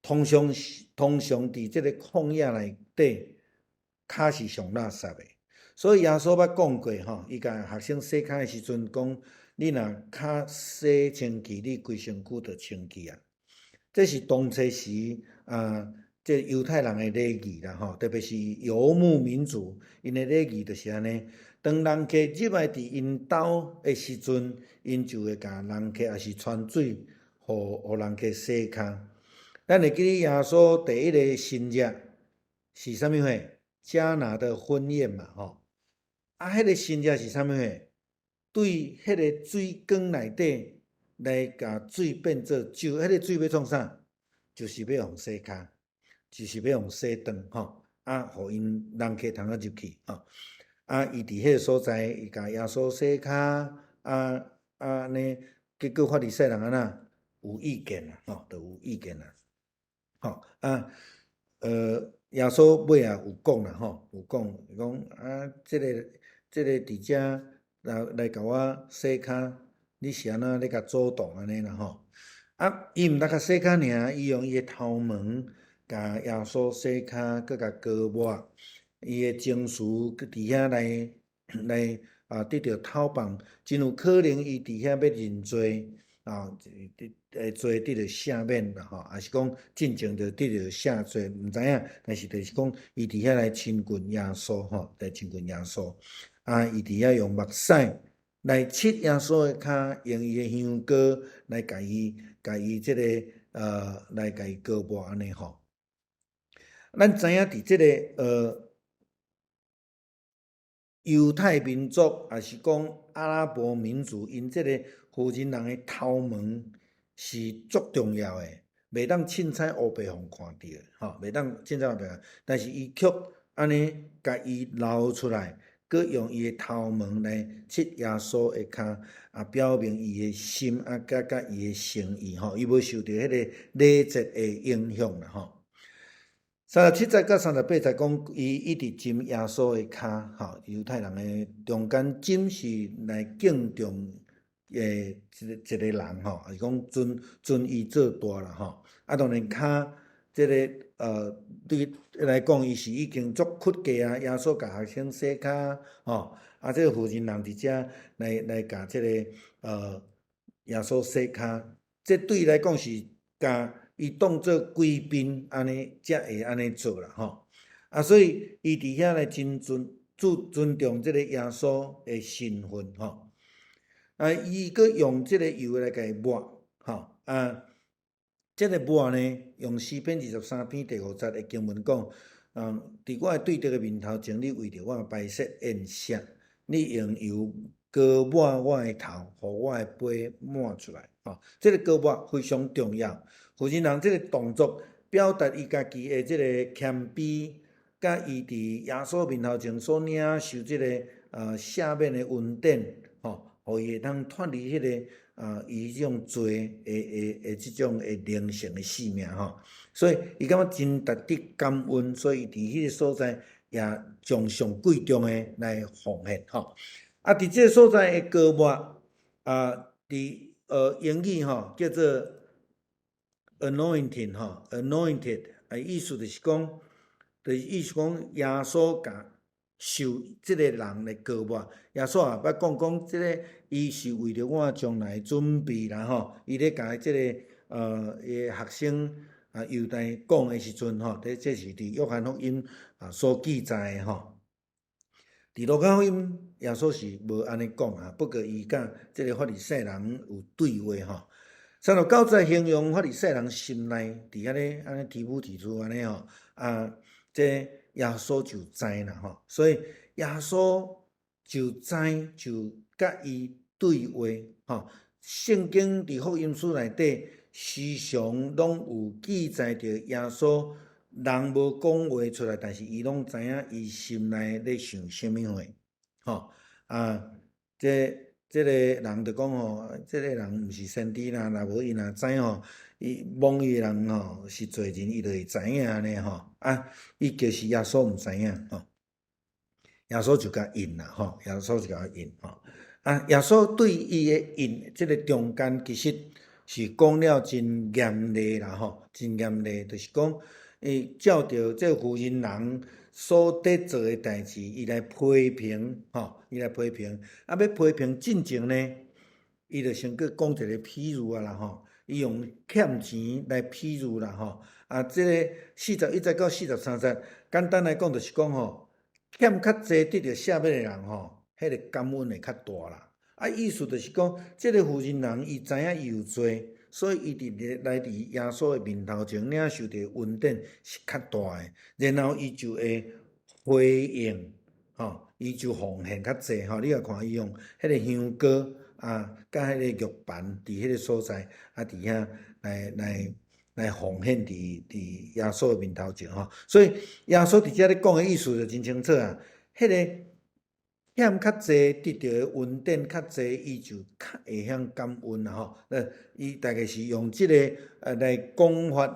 通常佇這个曠野內底，跤是上垃圾的。所以耶穌捌講過吼，伊共學生洗跤的時陣講：你若跤洗清氣，你規身軀就清氣啊。這是當初時啊，這猶太人的禮儀啦吼，特別是游牧民族，𪜶的禮儀就是按呢。當人客入來佇𪜶兜的時陣，𪜶就會共人客抑是傳水，予人客洗跤。咱會記得耶穌第一个神跡是啥物貨？迦拿的婚宴嘛，吼。啊，彼个神跡是啥物貨？對彼个水缸內底來共水變做酒，彼个水欲創啥？就是欲予洗跤，就是欲予洗頓，吼。啊，予𪜶人客通好入去，吼。啊，伊佇彼个所在，伊共耶穌洗跤，啊啊按呢，結果法利賽人按怎有意見啦，吼，就有意見啦，吼啊，耶穌尾仔有講啦，吼，有講，伊講啊，這个佇遮來共我洗跤，你是按怎咧共阻擋按呢啦，吼？啊，伊毋但共洗跤爾，伊用伊的頭毛共耶穌洗跤，閣共膏抹，伊的情緒閣佇遐來啊，得著頭放，真有可能伊佇遐欲認罪，啊，罪得著赦免啦吼，抑是講進前就得著赦罪，毋知影，但是就是講伊佇遐來親近耶穌吼，來親近耶穌，啊，伊佇遐用目屎來拭耶穌的跤，用伊的香膏來共伊這个來共伊膏抹按呢吼。咱知影佇這个猶太民族，抑是講阿拉伯民族，𪜶這个婦人人的頭毛是足重要的，袂當凊彩烏白予人看著，吼，袂當凊彩烏白。但是伊卻按呢共伊留出來，閣用伊的頭毛來拭耶穌的跤，啊，表明伊的心啊，佮伊的誠意，吼，伊無受著彼个禮節的影響啦，吼。37節佮38節講，伊一直浸耶穌的跤，吼，猶太人的中間浸是來敬重的一個人吼，是講尊尊伊做大啦吼。啊，當然跤這个對來講，伊是已經足屈過啊。耶穌共學生洗跤，吼，啊，這个婦人人佇遮來共這个耶穌洗跤，這對伊來講是共伊當做貴賓按呢，才會按呢做啦吼。啊，所以伊佇遐來真尊尊尊重這个耶穌的身份吼。啊，伊閣用這个油來共伊抹，吼啊，這个抹呢，用詩篇23篇第5節的經文講，佇我的對敵的面頭前，你為著我擺設宴席，你用油膏抹我的頭，予我的杯滿出來，吼，這个膏抹非常重要。婦人人這个動作表達伊家己的這个謙卑，佮伊佇耶穌面頭前所領受這个赦免的恩典，吼，予伊會當脫離彼个伊這種罪的的的這種的靈性的性命吼。所以伊感覺真值得感恩，所以佇彼个所在也將上貴重的來奉獻吼。啊，佇這个所在的膏抹啊，佇英語吼叫做 anointing 吼，anointed 啊，意思就是講，就是意思講耶穌共受這个人來膏抹，耶穌也捌講講，這个伊是為著我將來準備啦吼，伊咧共這个伊的學生啊猶大講的時陣吼，這是佇約翰福音啊所記載的吼。佇路加福音，耶穌是無按呢講啊，不過伊佮這个法利賽人有對話吼。39節形容法利賽人心內佇遐咧按呢提母提出按呢吼，啊，這耶穌就知啦吼，所以耶穌就知就佮伊對話吼。聖經佇福音書內底時常攏有記載著耶穌人無講話出來，但是伊攏知影伊心內咧想啥物話，吼啊，這个人就講吼，這个人毋是先知啦，若無伊若知吼，伊摸伊的人吼是罪人，伊就會知影按呢吼。啊，伊其實耶穌毋知影吼，耶穌就共應啦吼，耶穌就共應吼。啊，耶穌對伊的應，這个中間其實是講了真嚴厲啦吼，真嚴厲，就是講伊照著這婦人人所佇做的代誌，伊來批評吼，伊來批評。啊，欲批評進前呢，伊就先閣講一個譬喻啊啦吼，伊用欠錢來譬喻啦吼。啊，這个41節到43節，簡單來講就是講吼，欠較濟得著赦免的人吼，彼个感恩會較大啦。啊，意思就是講，這个婦人人伊知影伊有罪，所以伊佇咧來佇耶穌的面頭前領受著恩典是較大的，然後伊就會回應，吼，伊就奉獻較濟，吼。你若看伊用彼个香膏啊，佮彼个玉盤佇彼个所在，啊，佇遐來奉獻佇耶穌的面頭前，吼。所以耶穌佇遮咧講的意思就真清楚啊，彼个欠較濟得著的恩典較濟，伊就較會曉感恩啦吼。伊大概是用這个來講法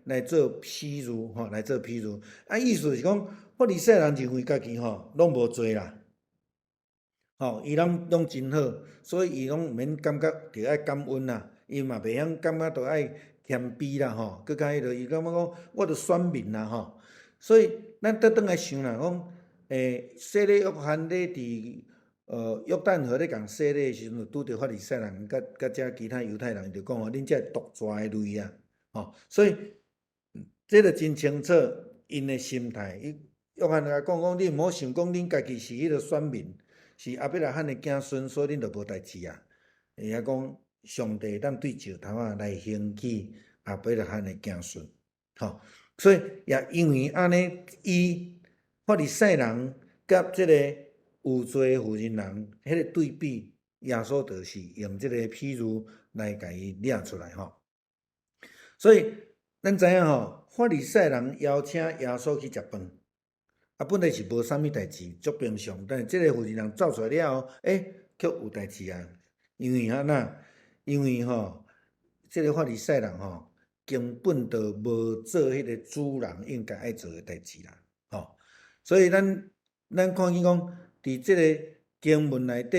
來做譬喻吼，來做譬喻。啊，意思是講，法利賽人認為家己吼攏無罪啦，吼，伊攏真好，所以伊攏毋免感覺著愛感恩啦，伊嘛袂曉感覺著愛謙卑啦吼。閣較彼落，伊感覺講我著選民啦吼。所以咱倒轉來想啦，講。洗禮約翰咧佇約旦河咧共洗禮的時陣，就拄著法利賽人佮佮遮其他猶太人，就講吼，恁這毒蛇的類啊，吼，所以這就真清楚𪜶的心態。伊約翰共講講，你毋好想講恁家己是彼个選民，是亞伯拉罕的子孫，所以恁就無代誌啊。伊遐講上帝會當對石頭仔來興起亞伯拉罕的子孫，吼，所以也因為按呢，伊法利賽人佮這个有罪的婦人人，彼个對比，耶穌就是用這個譬喻來共伊掠出來吼。所以咱知影吼，法利賽人邀請耶穌去食飯，啊，本來是無啥物代誌，足平常。但是這个婦人人走出來了後，欸，卻有代誌啊！因為按怎？因為吼，這个法利賽人吼，根本就無做彼个主人應該愛做的代誌啦，吼。所以咱咱看見講，佇這个經文內底，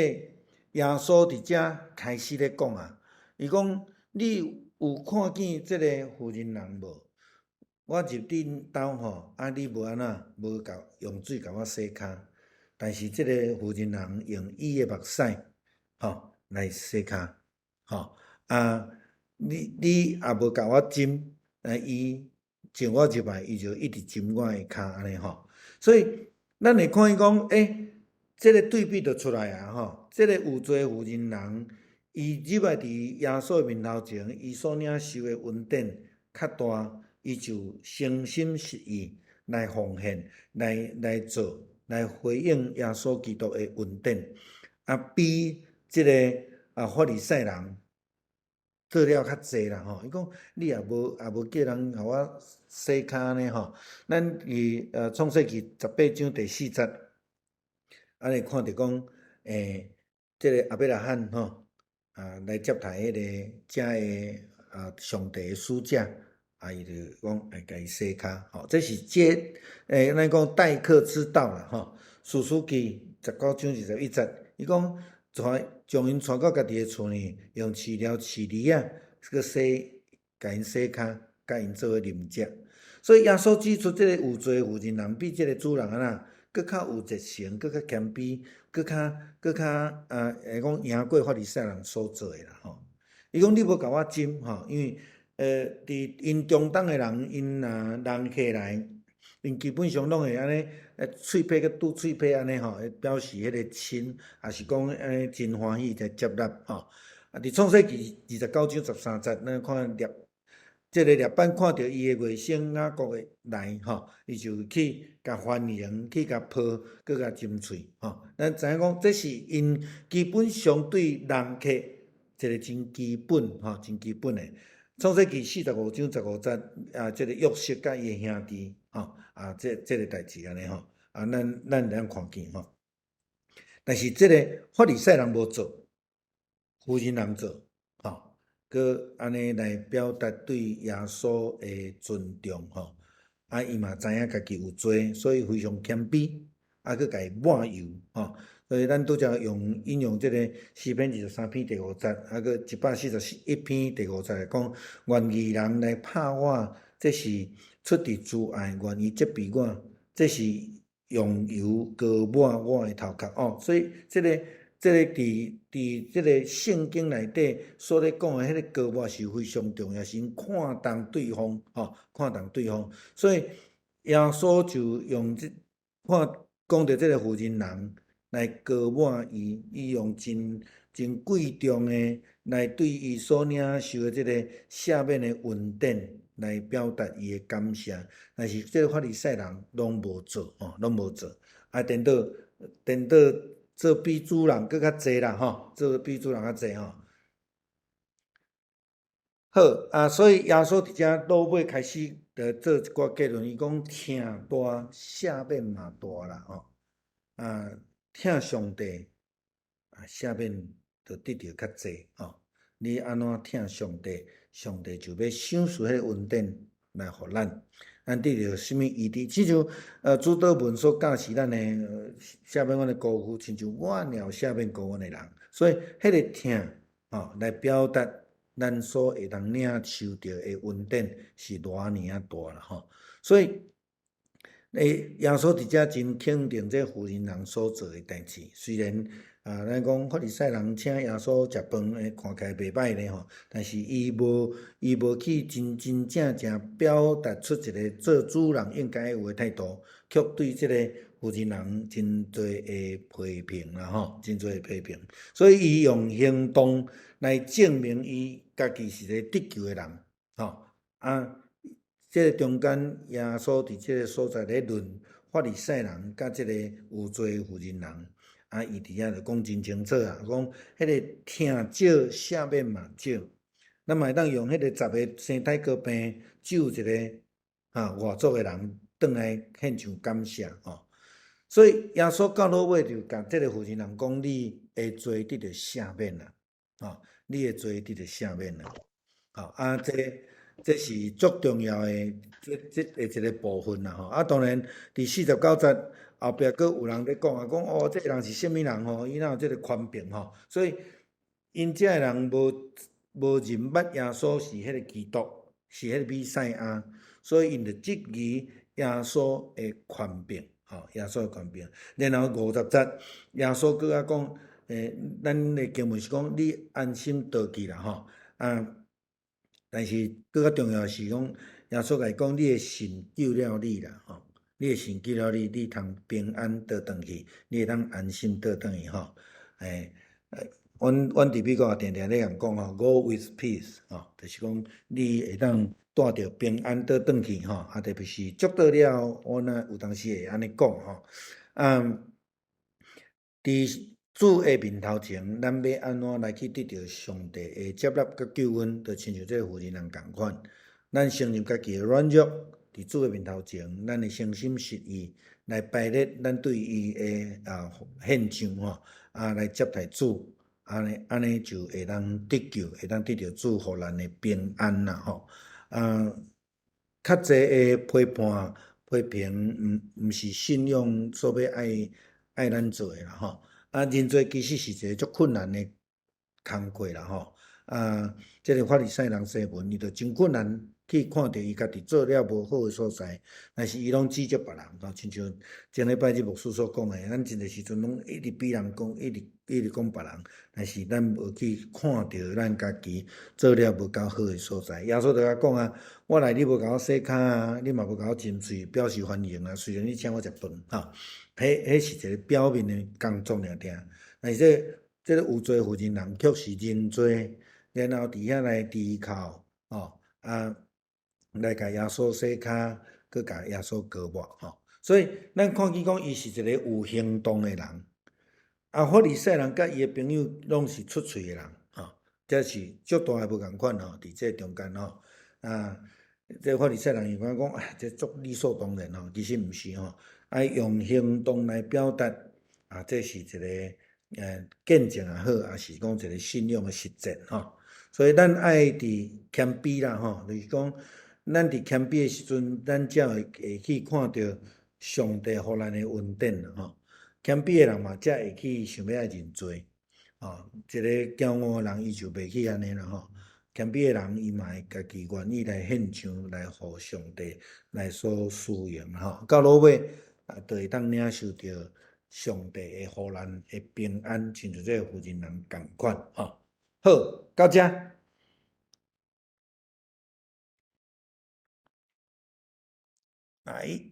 耶穌佇遮開始咧講啊，伊講你有看見這个婦人人無？我入恁兜吼，啊你無按怎，無共用水共我洗跤，但是這个婦人人用伊的目屎，吼來洗跤，吼啊你你也無共我浸，啊伊從我入來，伊就一直浸我的跤按呢吼，所以咱會看見講，欸，這个對比就出來啊吼，這个有罪婦人人，伊入來佇耶穌的面頭前，伊所領受的恩典較大，伊就誠心實意來奉獻，來來做，來回應耶穌基督的恩典，啊，比這个啊法利賽人做了較濟啦吼。伊講你也無也無叫人予我洗跤呢吼。咱佇創世記18章第四節，啊會看著講，欸，這個亞伯拉罕吼，啊來接待彼个遮的啊上帝的使者，啊伊就講會共伊洗跤，吼，這是接欸，咱講待客之道啦吼。士師記19章21節，伊講帶將𪜶帶到家己的厝呢，用飼料飼驢仔，閣洗，共𪜶洗跤，共𪜶做伙啉食。所以耶穌指出，這個有罪婦人人比這個主人按怎，閣較有熱誠，閣較謙卑，閣較閣較啊，會講贏過法利賽人所做的啦吼。伊講你無共我浸吼，因為佇𪜶中東的人，𪜶若人客來，𪜶基本上攏會按呢，喙佇閣拄喙佇按呢吼，表示彼個親，抑是講按呢真歡喜來接納吼。啊，佇創世記29章13節，咱看列，這个列班看著伊的外甥雅各的來吼，伊就去共歡迎，去共抱，閣共親喙吼。咱知影講，這是𪜶基本上對人客一个真基本吼，真基本的。創世記45章15節，啊，這个約瑟佮伊的兄弟吼，啊，這這个代誌按呢吼，啊，咱咱會當看見吼。但是這个法利賽人無做，婦人人做，吼，閣按呢來表達對耶穌的尊重吼。啊，伊嘛知影家己有罪，所以非常謙卑，啊，閣共伊抹油吼。所以咱拄才用引用這个詩篇23篇第五節，啊，閣141篇第五節來講，願義人來拍我，這是出佇慈愛；願伊責備我，這是用油膏抹我的頭殼哦。所以這个這个佇佇這个聖經內底所咧講的彼个膏抹是非常重要，是𪜶看重對方吼，看重對方。所以耶穌就用這看講著這个婦人人來膏抹伊，伊用真真貴重的來對伊所領受的這个赦免的恩典來表達伊的感謝。但是這个法利賽人攏無做吼，攏無做，啊，顛倒顛倒做比主人閣較濟啦吼，做比主人較濟吼。好啊，所以耶穌佇遮落尾開始就做一寡結論，伊講疼大，赦免嘛大啦吼，啊，疼上帝啊，赦免就得著較濟吼。你按怎疼上帝，上帝就欲賞賜彼个恩典來予咱。咱得著啥物醫治？親像主禱文所教示咱的，赦免阮的過犯，親像我也有赦免過阮的人。所以，彼个疼吼來表達咱所會當領受著的恩典是偌爾仔大啦吼。所以，欸，耶穌佇遮真肯定這婦人人所做的代誌，雖然啊，咱講法利賽人請耶穌食飯，看起來袂䆀咧吼，但是伊無去真真正正表達出一个做主人應該有的態度，卻對這个婦人人真濟的批評啦吼，真濟的批評。所以伊用行動來證明伊家己是一个得救的人，吼啊！這个中間耶穌佇這个所在咧論法利賽人佮這个有罪婦人人，啊，伊佇遐就講真清楚啊，講彼个疼少赦免嘛少，咱嘛會當用彼个十个生大哥病救一个外族的人轉來獻上感謝吼。所以耶穌到落尾就共這个婦人人講，你的罪得著赦免啦，吼，你的罪得著赦免啦，吼啊，這是足重要的，這的一个部分啦吼。啊，當然，佇49節後壁閣有人咧講啊，講哦，這个人是啥物人吼？伊哪有這个權柄吼？所以，𪜶遮的人無認捌耶穌是彼个基督，是彼个彌賽亞，所以𪜶就質疑耶穌的權柄，吼，耶穌的權柄。然後50節，耶穌閣較講，咱的經文是講你安心倒去啦，吼，啊。但是閣較重要是講，耶穌共伊講，你的信救了你啦，吼！你的信救了你，你通平安倒轉去，你會當安心倒轉去，吼！阮佇美國也定定咧共講吼，Go with peace，吼，就是講你會當帶著平安倒轉去，吼！啊，特別是祝禱了，阮啊有當時會按呢講，吼。啊，佇主的面頭前，咱欲按怎來去得著上帝的接納佮救恩，就親像這个婦人人仝款。咱承認家己的軟弱，佇主的面頭前，咱會誠心實意來排列咱對伊的獻上吼，啊來接待主，按呢就會當得救，會當得著主予咱的平安啦吼。啊，較濟的批判、批評，毋是信仰所欲愛咱做的啦吼。啊，認罪其實是一个足困難的工課啦吼。啊，這个法利賽人西門，伊就真困難去看著伊家己做了無好的所在，但是伊攏指責別人，吼，親像前禮拜日牧師所講的，咱真濟時陣攏一直比人講，一直一直講別人，但是咱無去看著咱家己做了無夠好的所在。耶穌就共講啊，我來你無共我洗跤啊，你嘛無共我斟水表示歡迎啊，雖然你請我食飯，吼，彼是一个表面的工作爾爾，但是這个有罪婦人人卻是認罪，然後佇遐來低頭，吼啊，來共耶穌洗跤，閣共耶穌膏抹，吼。所以咱看見講，伊是一个有行動的人。啊，法利賽人佮伊的朋友攏是出喙的人，吼，這是足大的無仝款吼，佇這中間吼，啊，這法利賽人伊感覺講，啊，這足理所當然吼，其實毋是吼，愛用行動來表達，啊，這是一个見證也好，抑是講一个信仰的實踐吼。所以咱愛佇謙卑啦吼，就是講，咱佇謙卑的時陣，咱才會去看著上帝予咱的恩典啦吼。謙卑的人嘛，才會去想欲愛認罪，吼。一個驕傲的人，伊就袂去按呢啦吼。謙卑的人，伊嘛會家己願意來獻上，來予上帝來所使用吼。到落尾啊，就會當領受著上帝會予咱的平安，親像這個婦人人仝款吼。好，到遮。來。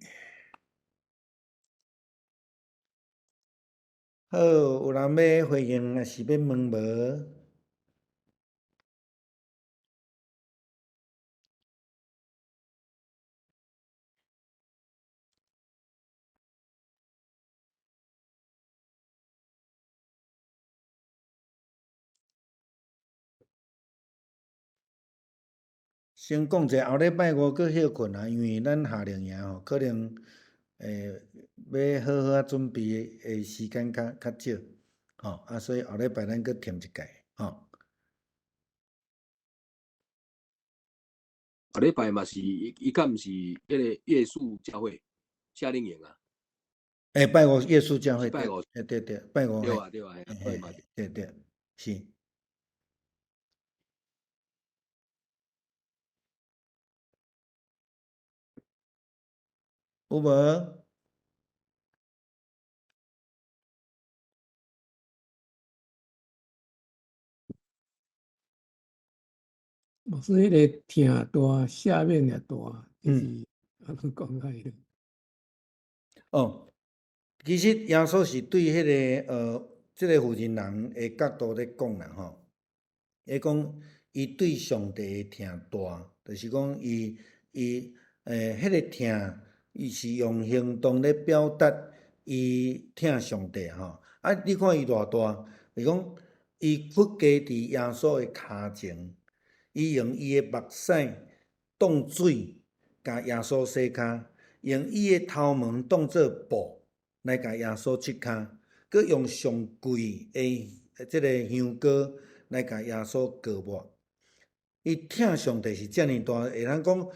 好，有人欲回應，抑是欲問無？先講者，後禮拜五閣歇睏啊，因為咱夏令營吼，可能欲好好仔準備的時間較少，吼啊，所以後禮拜咱閣停一屆，吼。後禮拜嘛是，伊敢毋是彼个夜宿教會夏令營啊？欸，拜五夜宿教會，拜五，對對，拜五。對啊對啊，對對，是。有無？牧師，彼个疼大，赦免也大，就是按怎講較會？哦，其實耶穌是對彼個這个婦人人的角度咧講啦吼，伊講伊對上帝的疼大，就是講伊伊彼个疼，伊是用行動咧表達伊疼上帝吼。啊，你看伊偌大，是講伊屈膝佇耶穌的跤前，伊用伊的目屎當水，共耶穌洗跤，用伊的頭毛當做布來共耶穌拭跤，閣用上貴的這个香膏來共耶穌膏抹。伊疼上帝是遮爾大，會通講，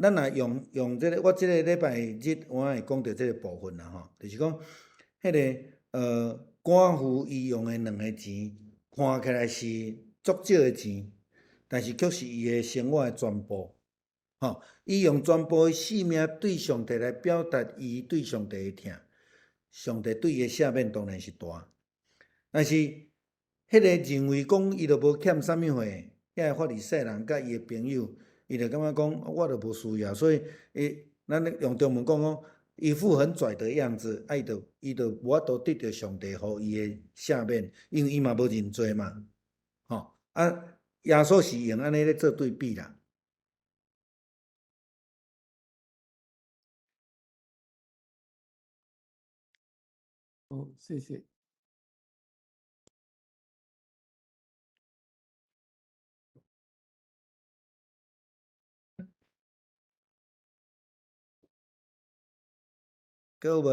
咱若用用這个，我這个禮拜日我會講著這个部分啦吼，就是講，彼个寡婦伊用的兩个錢，看起來是足少的錢，但是卻是伊的生活的全部。吼，伊用全部的性命對上帝來表達伊對上帝的疼，上帝對伊的赦免當然是大。但是，彼个認為講伊就無欠啥物貨，遐个法利賽人佮伊的朋友，伊就感覺講我就無需要，所以伊咱用中文講講，一副很跩的樣子，啊，伊就伊就無法度得著上帝予伊的赦免，因為伊嘛無認罪嘛，吼啊，耶穌是用按呢咧做對比啦。好，謝謝。閣有無？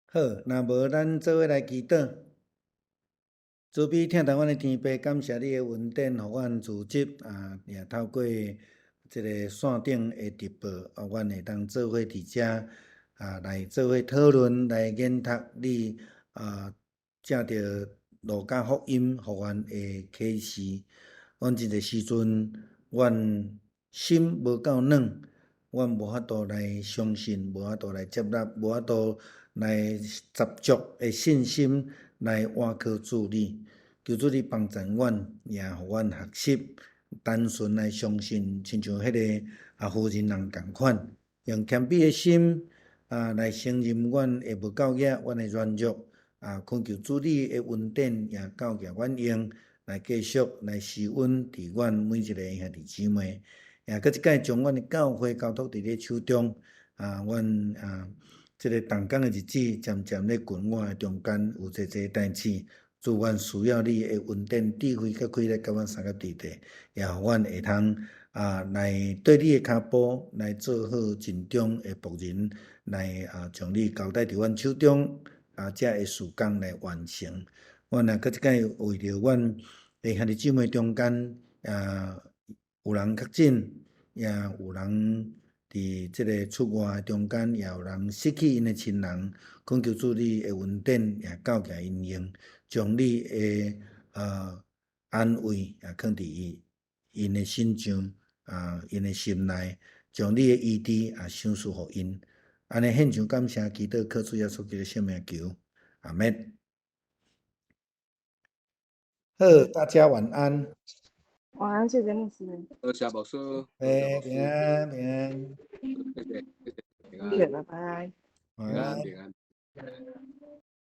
好，若無咱做伙來祈禱。慈悲疼待阮的天父，感謝你的恩典，予阮組織啊，也透過這个線頂的直播，啊，阮會當做伙佇遮啊來做伙討論，來研讀你啊，藉著路加福音予阮的啟示。阮真濟時陣，阮心無夠軟，阮無法度來相信，無法度來接納，無法度來十足的信心來倚靠主你。求主你幫助阮，也予阮學習單純來相信，親像彼个婦人人仝款，用謙卑的心啊來承認阮的無夠額，阮的軟弱啊，懇求主你的恩典也教導阮用來繼續來施恩佇阮每一個兄弟姊妹，也閣一擺將阮的教會交託佇你手中啊，阮啊這个同工的日子漸漸咧近我的中間有濟濟代誌，主阮需要你的恩典、智慧佮氣力，佮阮相佮佇咧，也予阮會通啊來綴你的跤步，來做好盡忠的僕人，來啊將你交代佇阮手中，啊才會事工來完成。阮也閣一擺為著阮的兄弟姊妹中間，啊有人確診，也有人佇這个出外中間，也有人失去𪜶的親人，懇求主你的恩典也教導𪜶用，將你的安慰也囥佇伊𪜶的身上，啊𪜶的心內，將你的醫治也賞賜予𪜶。按呢獻上感謝，祈禱靠主耶穌基督聖名求，阿們。好，大家晚安。晚安，謝謝牧師。多謝牧師。欸，平安平安。謝謝，謝謝，平安。謝謝，拜拜。晚安。平安。